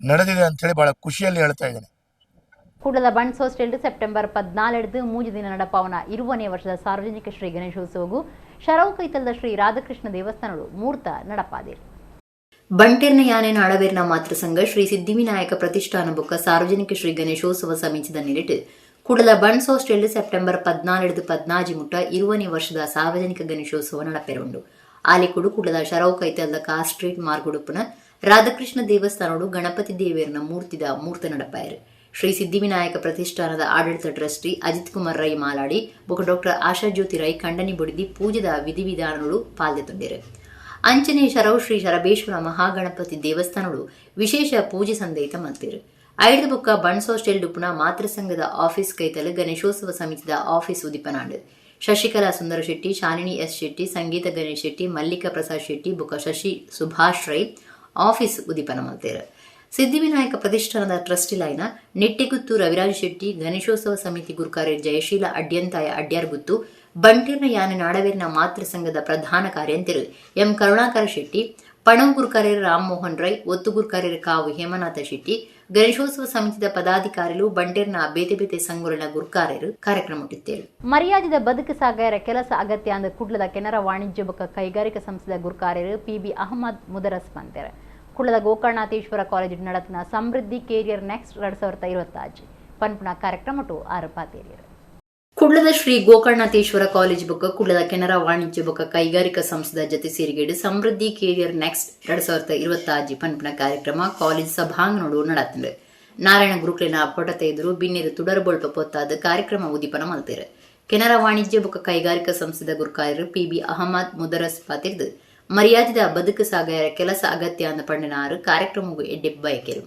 ನಡೆದಿದೆ ಅಂಥೇಳಿ ಭಾಳ ಖುಷಿಯಲ್ಲಿ ಹೇಳ್ತಾ ಇದ್ದೇನೆ. ಕುಡ್ಲದ ಬಂಟ್ಸ್ ಹಾಸ್ಟೆಲ್ ಸೆಪ್ಟೆಂಬರ್ 14 3 ದಿನ ನಡಪಾವನ 20ನೇ ವರ್ಷದ ಸಾರ್ವಜನಿಕ ಶ್ರೀ ಗಣೇಶೋತ್ಸವಗೂ ಶರವು ಕೈತಲದ ಶ್ರೀ ರಾಧಾಕೃಷ್ಣ ದೇವಸ್ಥಾನಗಳು ಮೂರ್ತ ನಡಪಾದಿರು. ಬಂಟೆರ್ನ ಯಾನೆ ನಾಡವೇರ್ನ ಮಾತೃಸಂಘ ಶ್ರೀ ಸಿದ್ಧಿವಿನಾಯಕ ಪ್ರತಿಷ್ಠಾನ ಬೊಕ್ಕ ಸಾರ್ವಜನಿಕ ಶ್ರೀ ಗಣೇಶೋತ್ಸವ ಸಮಿತಿದ ನಿಲೆಟ್ ಕುಡಲ ಬಂಟ್ಸ್ ಹಾಸ್ಟೆಲ್ ಸೆಪ್ಟೆಂಬರ್ 14 14 ಮುಟ್ಟ 20ನೇ ವರ್ಷದ ಸಾರ್ವಜನಿಕ ಗಣೇಶೋತ್ಸವ ನಡಪೆರುಂಡು. ಆಲಿಕುಡು ಕುಡಲ ಶರವು ಕೈತಲದ ಕಾರ್ ಸ್ಟ್ರೀಟ್ ಮಾರ್ಗುಡುಪುನ ರಾಧಾಕೃಷ್ಣ ದೇವಸ್ಥಾನಡು ಗಣಪತಿ ದೇವೇರ್ನ ಮೂರ್ತಿದ ಮೂರ್ತ ನಡಪಾಯರು. ಶ್ರೀ ಸಿದ್ಧಿವಿನಾಯಕ ಪ್ರತಿಷ್ಠಾನದ ಆಡಳಿತ ಟ್ರಸ್ಟಿ ಅಜಿತ್ ಕುಮಾರ್ ರೈ ಮಾಲಾಡಿ ಬೊಕ ಡಾಕ್ಟರ್ ಆಶಾಜ್ಯೋತಿ ರೈ ಖಂಡನಿ ಬೊಡಿದಿ ಪೂಜೆದ ವಿಧಿವಿಧಾನಗಳು ಪಾಲ್ದೆ. ಅಂಚನೆ ಶರವು ಶ್ರೀ ಶರಬೇಶ್ವರ ಮಹಾಗಣಪತಿ ದೇವಸ್ಥಾನಗಳು ವಿಶೇಷ ಪೂಜೆ ಸಂದಯಿತ ಮಲ್ತೇರು. ಐದು ಬೊಕ್ಕ ಬಂಟ್ಸ್ ಹಾಸ್ಟೆಲ್ ಡುಪುನ ಮಾತೃಸಂಘದ ಆಫೀಸ್ ಕೈತಲು ಗಣೇಶೋತ್ಸವ ಸಮಿತಿದ ಆಫೀಸ್ ಉದಿಪನಾಂಡು. ಶಶಿಕಲಾ ಸುಂದರ ಶೆಟ್ಟಿ, ಶಾಲಿನಿ ಎಸ್ ಶೆಟ್ಟಿ, ಸಂಗೀತ ಗಣೇಶ್ ಶೆಟ್ಟಿ, ಮಲ್ಲಿಕಾ ಪ್ರಸಾದ್ ಶೆಟ್ಟಿ ಬೊಕ್ಕ ಶಶಿ ಸುಭಾಷ್ ರೈ ಆಫೀಸ್ ಉದಿಪನ ಮಲ್ತೇರು. ಸಿದ್ಧಿವಿನಾಯಕ ಪ್ರತಿಷ್ಠಾನದ ಟ್ರಸ್ಟಿ ಲೈನ ನೆಟ್ಟಿಗುತ್ತು ರವಿರಾಜ್ ಶೆಟ್ಟಿ, ಗಣೇಶೋತ್ಸವ ಸಮಿತಿ ಗುರುಕಾರ್ಯ ಜಯಶೀಲ ಅಡ್ಯಂತಾಯ ಅಡ್ಯಾರ್ಗುತ್ತು, ಬಂಟೀರ್ನ ಯಾನೆ ನಾಡವೇರ್ನ ಮಾತೃ ಸಂಘದ ಪ್ರಧಾನ ಕಾರ್ಯಂತೆರು ಎಂ ಕರುಣಾಕರ ಶೆಟ್ಟಿ, ಪಣವು ಗುರುಕಾರ್ಯರು ರಾಮಮೋಹನ್ ರೈ, ಒತ್ತು ಗುರುಕಾರ್ಯರು ಕಾವು ಹೇಮನಾಥ ಶೆಟ್ಟಿ, ಗಣೇಶೋತ್ಸವ ಸಮಿತಿದ ಪದಾಧಿಕಾರಿಗಳು, ಬಂಟೇರ್ನ ಬೇತೆ ಬೇತೆ ಸಂಘಗಳ ಗುರುಕಾರ್ಯರು ಕಾರ್ಯಕ್ರಮ ಮುಟ್ಟಿದ್ದೇರು. ಮರ್ಯಾದಿದ ಬದುಕು ಸಾಗಾರ ಕೆಲಸ ಅಗತ್ಯ ಅಂದ ಕುಡ್ಲದ ಕೆನರಾ ವಾಣಿಜ್ಯ ಬೊಕ್ಕ ಕೈಗಾರಿಕಾ ಸಂಸ್ಥೆದ ಗುರುಕಾರ್ಯರು ಪಿ.ಬಿ. ಅಹಮದ್ ಮುದರಸ್ ಪಂತೆರ್. ಕುಳ್ಳದ ಗೋಕರ್ಣಾಥೇಶ್ವರ ಕಾಲೇಜ್ ನಡತನ ಸಮೃದ್ಧಿ ಕೇರಿಯರ್ ನೆಕ್ಸ್ಟ್ 2026 ಪನ್ಪುನ ಕಾರ್ಯಕ್ರಮಟು ಆರು ಪಾತೇರಿಯರು. ಕುಳ್ಳದ ಶ್ರೀ ಗೋಕರ್ಣಾಥೇಶ್ವರ ಕಾಲೇಜ್ ಬೊಕ್ಕ ಕುಳ್ಳದ ಕೆನರಾ ವಾಣಿಜ್ಯ ಬೊಕ್ಕ ಕೈಗಾರಿಕಾ ಸಂಸ್ಥೆದ ಜತೆ ಸೇರಿಗೇಡು ಸಮೃದ್ಧಿ ಕೇರಿಯರ್ ನೆಕ್ಸ್ಟ್ 2026 ಪನ್ಪುನ ಕಾರ್ಯಕ್ರಮ ಕಾಲೇಜ್ ಸಭಾಂಗಣೋಡು ನಡತಂಡು. ನಾರಾಯಣ ಗುರುಕುಲಿನ ಪೊಟತ ಎದುರು ಬಿನ್ನೆರು ತುಡರ್ಬೊಳ್ಪ ಪೊತ್ತಾದ ಕಾರ್ಯಕ್ರಮ ಉದಿಪನ ಮಲ್ತೇರು. ಕೆನರಾ ವಾಣಿಜ್ಯ ಬೊಕ್ಕ ಕೈಗಾರಿಕಾ ಸಂಸ್ಥೆದ ಗುರುಕಾರ್ಯರು ಪಿ.ಬಿ. ಅಹಮದ್ ಮುದರಸ್ ಪಾತಿರ್ದು ಮರ್ಯಾದಿದ ಬದುಕು ಸಾಗರ ಕೆಲಸ ಅಗತ್ಯ ಅಂದ ಪಂಡನಾರು ಕಾರ್ಯಕ್ರಮವು ಎಡ್ಡೆ ಬಯಕೆರು.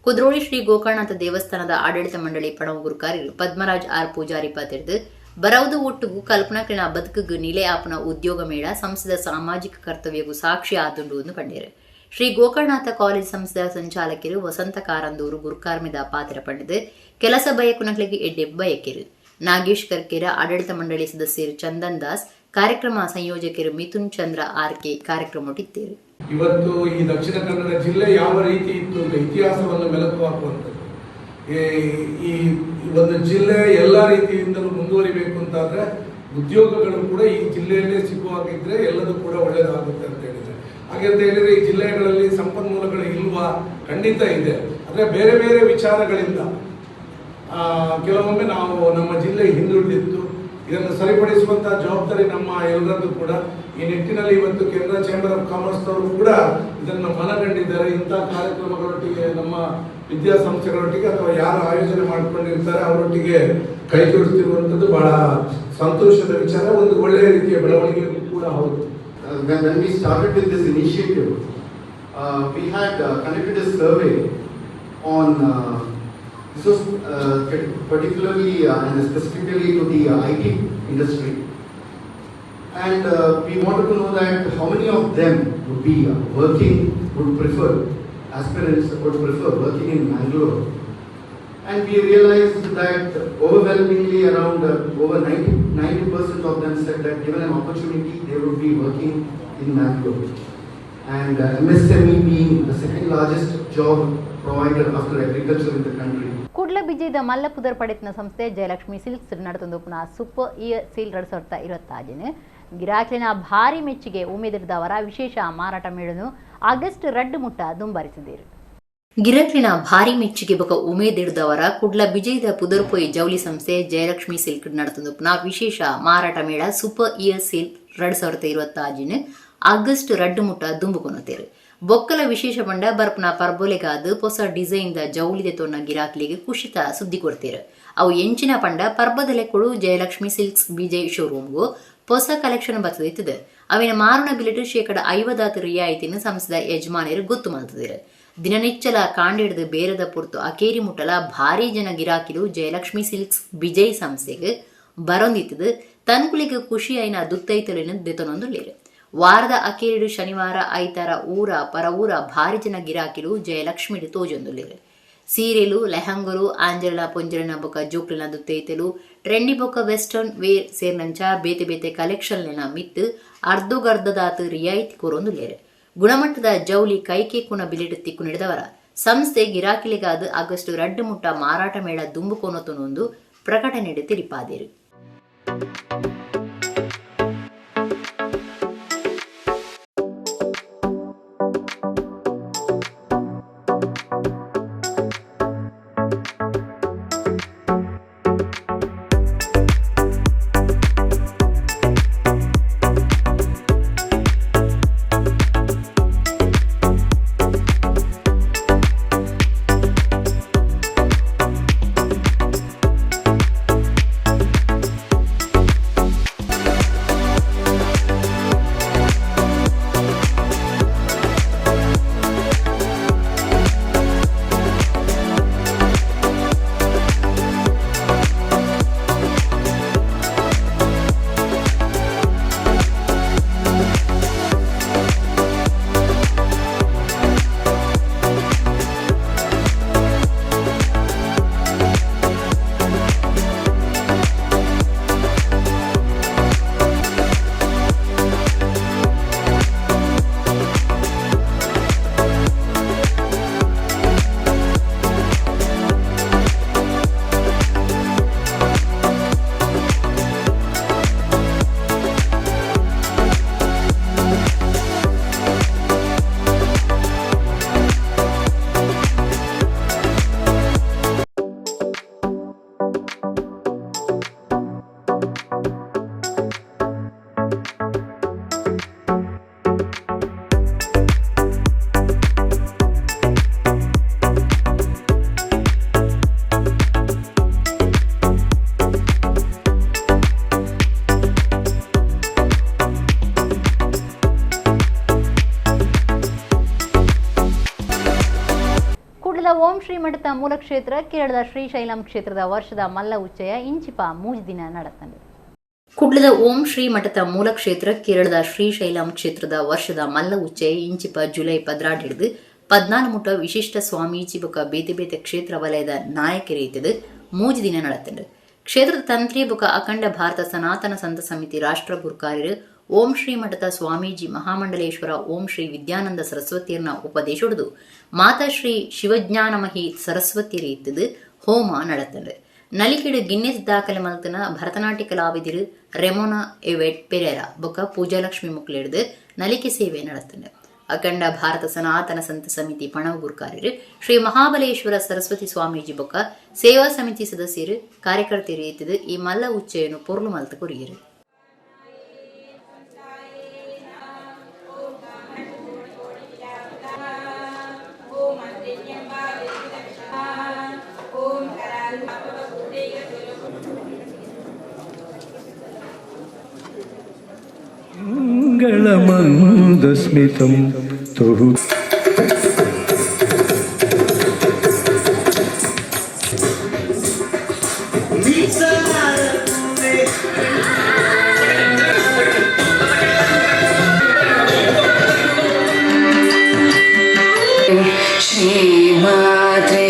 ಕುದ್ರೋಳಿ ಶ್ರೀ ಗೋಕರ್ಣನಾಥ ದೇವಸ್ಥಾನದ ಆಡಳಿತ ಮಂಡಳಿ ಪಣವು ಗುರುಕಾರ್ಯರು ಪದ್ಮರಾಜ್ ಆರ್ ಪೂಜಾರಿ ಪಾತಿರ್ದು ಬರವುದು ಒಟ್ಟುಗು ಕಲ್ಪನಾಕಿನ ಬದುಕುಗು ನಿಲೆ ಆಪನ ಉದ್ಯೋಗ ಮೇಳ ಸಂಸ್ಥೆದ ಸಾಮಾಜಿಕ ಕರ್ತವ್ಯಗೂ ಸಾಕ್ಷಿ ಆದುಂಡು ಎಂದು ಪಂಡೇರು. ಶ್ರೀ ಗೋಕರ್ಣನಾಥ ಕಾಲೇಜ್ ಸಂಸ್ಥೆಯ ಸಂಚಾಲಕರು ವಸಂತ ಕಾರಂದೂರು ಗುರುಕಾರ್ಮಿದ ಪಾತ್ರ ಪಂಡಿದು ಕೆಲಸ ಬಯಕುನಗಳಿಗೆ ಎಡ್ಡೆ ಬಯಕೆರು. ನಾಗೇಶ್ ಕರ್ಕೇರ, ಆಡಳಿತ ಮಂಡಳಿ ಸದಸ್ಯರು ಚಂದನ್ ದಾಸ್, ಕಾರ್ಯಕ್ರಮ ಸಂಯೋಜಕರು ಮಿಥುನ್ ಚಂದ್ರ ಆರ್ ಕೆ ಕಾರ್ಯಕ್ರಮ ಇಟ್ಟಿದ್ದೇರು. ಇವತ್ತು ಈ ದಕ್ಷಿಣ ಕನ್ನಡ ಜಿಲ್ಲೆ ಯಾವ ರೀತಿ ಇತ್ತು ಅಂತ ಇತಿಹಾಸವನ್ನು ಮೆಲುಕು ಹಾಕುವಂಥದ್ದು. ಈ ಒಂದು ಜಿಲ್ಲೆ ಎಲ್ಲ ರೀತಿಯಿಂದಲೂ ಮುಂದುವರಿಬೇಕು ಅಂತಾದ್ರೆ ಉದ್ಯೋಗಗಳು ಕೂಡ ಈ ಜಿಲ್ಲೆಯಲ್ಲೇ ಸಿಗುವಾಗಿದ್ರೆ ಎಲ್ಲದೂ ಕೂಡ ಒಳ್ಳೇದಾಗುತ್ತೆ ಅಂತ ಹೇಳಿದ್ರೆ, ಹಾಗೆ ಅಂತ ಹೇಳಿದ್ರೆ ಈ ಜಿಲ್ಲೆಗಳಲ್ಲಿ ಸಂಪನ್ಮೂಲಗಳು ಇಲ್ವಾ? ಖಂಡಿತ ಇದೆ. ಆದರೆ ಬೇರೆ ಬೇರೆ ವಿಚಾರಗಳಿಂದ ಕೆಲವೊಮ್ಮೆ ನಾವು ನಮ್ಮ ಜಿಲ್ಲೆ ಹಿಂದುಳಿದಿತ್ತು. ಇದನ್ನು ಸರಿಪಡಿಸುವಂತಹ ಜವಾಬ್ದಾರಿ ನಮ್ಮ ಎಲ್ಲರದ್ದು ಕೂಡ. ಈ ನಿಟ್ಟಿನಲ್ಲಿ ಇವತ್ತು ಕೆನರಾ ಚೇಂಬರ್ ಆಫ್ ಕಾಮರ್ಸ್ನವರು ಕೂಡ ಇದನ್ನು ಮನಗಂಡಿದ್ದಾರೆ. ಇಂಥ ಕಾರ್ಯಕ್ರಮಗಳೊಟ್ಟಿಗೆ ನಮ್ಮ ವಿದ್ಯಾಸಂಸ್ಥೆಗಳೊಟ್ಟಿಗೆ ಅಥವಾ ಯಾರು ಆಯೋಜನೆ ಮಾಡಿಕೊಂಡಿರ್ತಾರೆ ಅವರೊಟ್ಟಿಗೆ ಕೈ ಜೋಡಿಸ್ತಿರುವಂಥದ್ದು ಬಹಳ ಸಂತೋಷದ ವಿಚಾರ, ಒಂದು ಒಳ್ಳೆಯ ರೀತಿಯ ಬೆಳವಣಿಗೆ ಕೂಡ ಹೌದು. When we started with this initiative, we had conducted a survey on, this was particularly and specifically to the IT industry. And we wanted to know that how many of them would be working, would prefer, aspirants would prefer working in Mangalore. And we realized that overwhelmingly around over 90% of them said that given an opportunity, they would be working in Mangalore. And MSME being the second largest job provider after agriculture in the country. Kudla ಬಿಜಯದ ಮಲ್ಲ ಪುದರ್ ಪಡೆತನ ಸಂಸ್ಥೆ ಜಯಲಕ್ಷ್ಮಿ ಸಿಲ್ಕ್ಸ್ ನಡೆತೊಂದು ಪುನಃ ಸೂಪರ್ ಇಯರ್ ಸೇಲ್ 2026 ಗಿರಾಕಿನ ಭಾರಿ ಮೆಚ್ಚುಗೆ ಉಮೇದಿದ್ದವರ ವಿಶೇಷ ಮಾರಾಟ ಮೇಳನ್ನು ಆಗಸ್ಟ್ 2 ಮುಟ್ಟ ದುಂಬರಿಸಿದರು. ಗಿರಾಕ್ಲಿನ ಭಾರಿ ಮೆಚ್ಚುಗೆ ಬೊಕ ಉಮೇದಿಡ್ದವರ ಕುಡ್ಲ ಬಿಜಯದ ಪುದರ್ಪೊಯ್ ಜೌಲಿ ಸಂಸ್ಥೆ ಜಯಲಕ್ಷ್ಮಿ ಸಿಲ್ಕ್ ನಡೆತೊಂದು ಪುನಃ ವಿಶೇಷ ಮಾರಾಟ ಮೇಳ ಸೂಪರ್ ಇಯರ್ ಸೇಲ್ 2026 ಆಗಸ್ಟ್ 2 ಮುಟ್ಟ ದುಂಬುಕೊನತೇರು. ಬೊಕ್ಕಲ ವಿಶೇಷ ಪಂಡ ಬರ್ಪನ ಪರ್ಬೊಲೆಗಾದ್ ಪೊಸ ಡಿಸೈನ್ ದ ಜೌಲಿದೆ ತೊನ್ನ ಗಿರಾಕ್ಲಿಗೆ ಕುಶಿತ ಸುದ್ದಿ ಕೊಡ್ತೇರು. ಅವು ಎಂಚಿನ ಪಂಡ ಪರ್ಬದ ಲೆಕ್ಕಡು ಜಯಲಕ್ಷ್ಮಿ ಸಿಲ್ಕ್ಸ್ ಬಿಜಯ್ ಶೋರೂಮ್ಗೂ ಹೊಸ ಕಲೆಕ್ಷನ್ ಬರ್ತದಿತ್ತದೆ. ಅವಿನ ಮಾರುಣ ಬಿಲೆಟ್ 50% ರಿಯಾಯಿತಿನ ಸಂಸ್ಥೆದ ಯಜಮಾನರು ಗೊತ್ತು ಮಲ್ತದಿರು. ದಿನನಿಚ್ಚಲ ಕಾಂಡಿಡ್ದು ಬೇರದ ಪೊರ್ತು ಅಕೇರಿ ಮುಟ್ಟಲ ಭಾರಿ ಜನ ಗಿರಾಕಿಲು ಜಯಲಕ್ಷ್ಮಿ ಸಿಲ್ಕ್ಸ್ ಬಿಜಯ್ ಸಂಸ್ಥೆಗೆ ಬರೊಂದಿತ್ತದು ತನ್ಕುಲಿಗೆ ಖುಷಿ ಐನ ದುತ್ತೈತಲಿನ ದೆತೊನೊಂದುಲ್ಲೇರು. ವಾರದ ಅಕೇರಿಡು ಶನಿವಾರ ಐತಾರ ಊರ ಪರವೂರ ಭಾರಿ ಜನ ಗಿರಾಕಿಲು ಜಯಲಕ್ಷ್ಮಿಡು ತೋಜೊಂದುಲ್ಲೆರ್. ಸೀರೆಲು, ಲೆಹಂಗರು, ಆಂಜರಳ ಪೊಂಜರನ ಬೊಕ ಜೋಕ್ಲೆನ ದುತ್ತೈತೆಲು, ಟ್ರೆಂಡಿ ಬೊಕ ವೆಸ್ಟರ್ನ್ ವೇರ್ ಸೇರ್ನಂಚ ಬೇತೆ ಬೇತೆ ಕಲೆಕ್ಷನ್ಲೆನ ಮಿತ್ತ್ ಅರ್ಧೊಗರ್ಧದಾತ್ ರಿಯಾಯಿತಿ ಕೊರೊಂದುಲ್ಲೆರ್. ಗುಣಮಟ್ಟದ ಜೌಲಿ ಕೈಕೇಕುನ ಬಿಲೆಟ್ ತಿಕ್ಕು ನಡೆದವರ ಸಂಸ್ಥೆ ಗಿರಾಕಿಲೆಗಾದ್ ಆಗಸ್ಟ್ 2 ಮುಟ್ಟ ಮಾರಾಟ ಮೇಳ ದುಂಬು ಕೊನೊತುನೊಂದು ಪ್ರಕಟಣೆಡ್ ತೆರಿಪಾದೆರ್. ಓಂ ಶ್ರೀ ಮಠದ ಮೂಲ ಕ್ಷೇತ್ರ ಕೇರಳದ ಶ್ರೀಶೈಲಂ ಕ್ಷೇತ್ರದ ವರ್ಷದ ಮಲ್ಲ ಉಚ್ಚಯ ಇಂಚಿಪ 3 ದಿನ ನಡೆತಂಡು. ಕುಡ್ಲದ ಓಂ ಶ್ರೀ ಮಠದ ಮೂಲ ಕ್ಷೇತ್ರ ಕೇರಳದ ಶ್ರೀಶೈಲಂ ಕ್ಷೇತ್ರದ ವರ್ಷದ ಮಲ್ಲ ಉಚ್ಚಯ ಇಂಚಿಪ ಜುಲೈ 12 ಹಿಡಿದು 14 ಮುಟ ವಿಶಿಷ್ಟ ಸ್ವಾಮೀಜಿ ಬೊಕ ಬೇತೆ ಬೇತೆ ಕ್ಷೇತ್ರ ವಲಯದ ನಾಯಕರೀತದ 3 ದಿನ ನಡೆತಂಡು. ಕ್ಷೇತ್ರದ ತಂತ್ರಿ ಬೊಕ ಅಖಂಡ ಭಾರತ ಸನಾತನ ಸಂತ ಸಮಿತಿ ರಾಷ್ಟ್ರ ಗುರುಕಾರ್ಯರು ಓಂ ಶ್ರೀ ಮಠದ ಸ್ವಾಮೀಜಿ ಮಹಾಮಂಡಲೇಶ್ವರ ಓಂ ಶ್ರೀ ವಿದ್ಯಾನಂದ ಸರಸ್ವತಿಯರ್ನ ಉಪದೇಶೊಡುದು ಮಾತಾಶ್ರೀ ಶಿವಜ್ಞಾನಮಹಿ ಸರಸ್ವತಿ ರೀತಿದು ಹೋಮ ನಡೆತಂಡು. ನಲಿಕೆಡು ಗಿನ್ನೆಸ್ ದಾಖಲೆ ಮಲ್ತನ ಭರತನಾಟ್ಯ ಕಲಾವಿದರು ರೆಮೋನಾ ಎವೆಟ್ ಪೆರೇರಾ ಬೊಕ ಪೂಜಾಲಕ್ಷ್ಮಿ ಮುಕ್ಲೆಡ್ದು ನಲಿಕೆ ಸೇವೆ ನಡೆತಂಡು. ಅಖಂಡ ಭಾರತ ಸನಾತನ ಸಂತ ಸಮಿತಿ ಪಣವು ಗುರುಕಾರ್ಯರು ಶ್ರೀ ಮಹಾಬಲೇಶ್ವರ ಸರಸ್ವತಿ ಸ್ವಾಮೀಜಿ ಬೊಕ ಸೇವಾ ಸಮಿತಿ ಸದಸ್ಯರು ಕಾರ್ಯಕರ್ತರು ಇತ್ತಿದು ಈ ಮಲ್ಲ ಉಚ್ಚೆಯನ್ನು ಪೊರ್ಲು ಮಲ್ತ ಕೊರಿಯರು. ಮಂಗಳಮಂದಸ್ಮಿತಂ ತುಹು ಶ್ರೀಮಾತ್ರೇ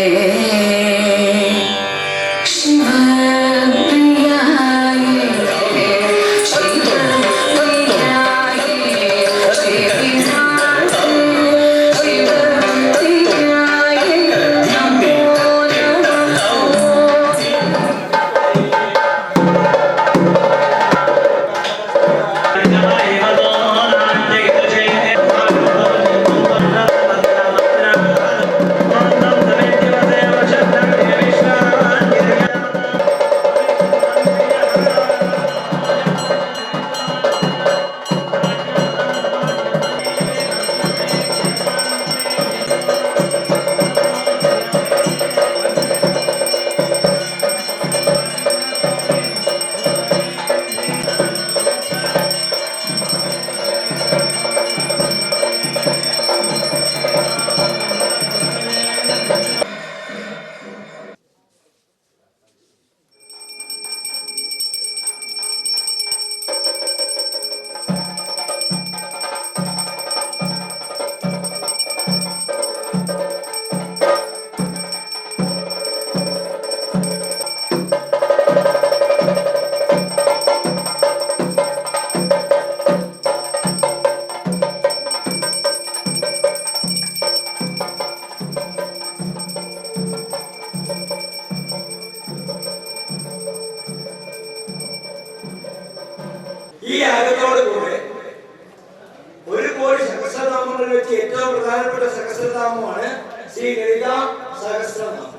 സഹസ്രനാമമാണ് ശ്രീ ലളിതാ സഹസ്രനാമം.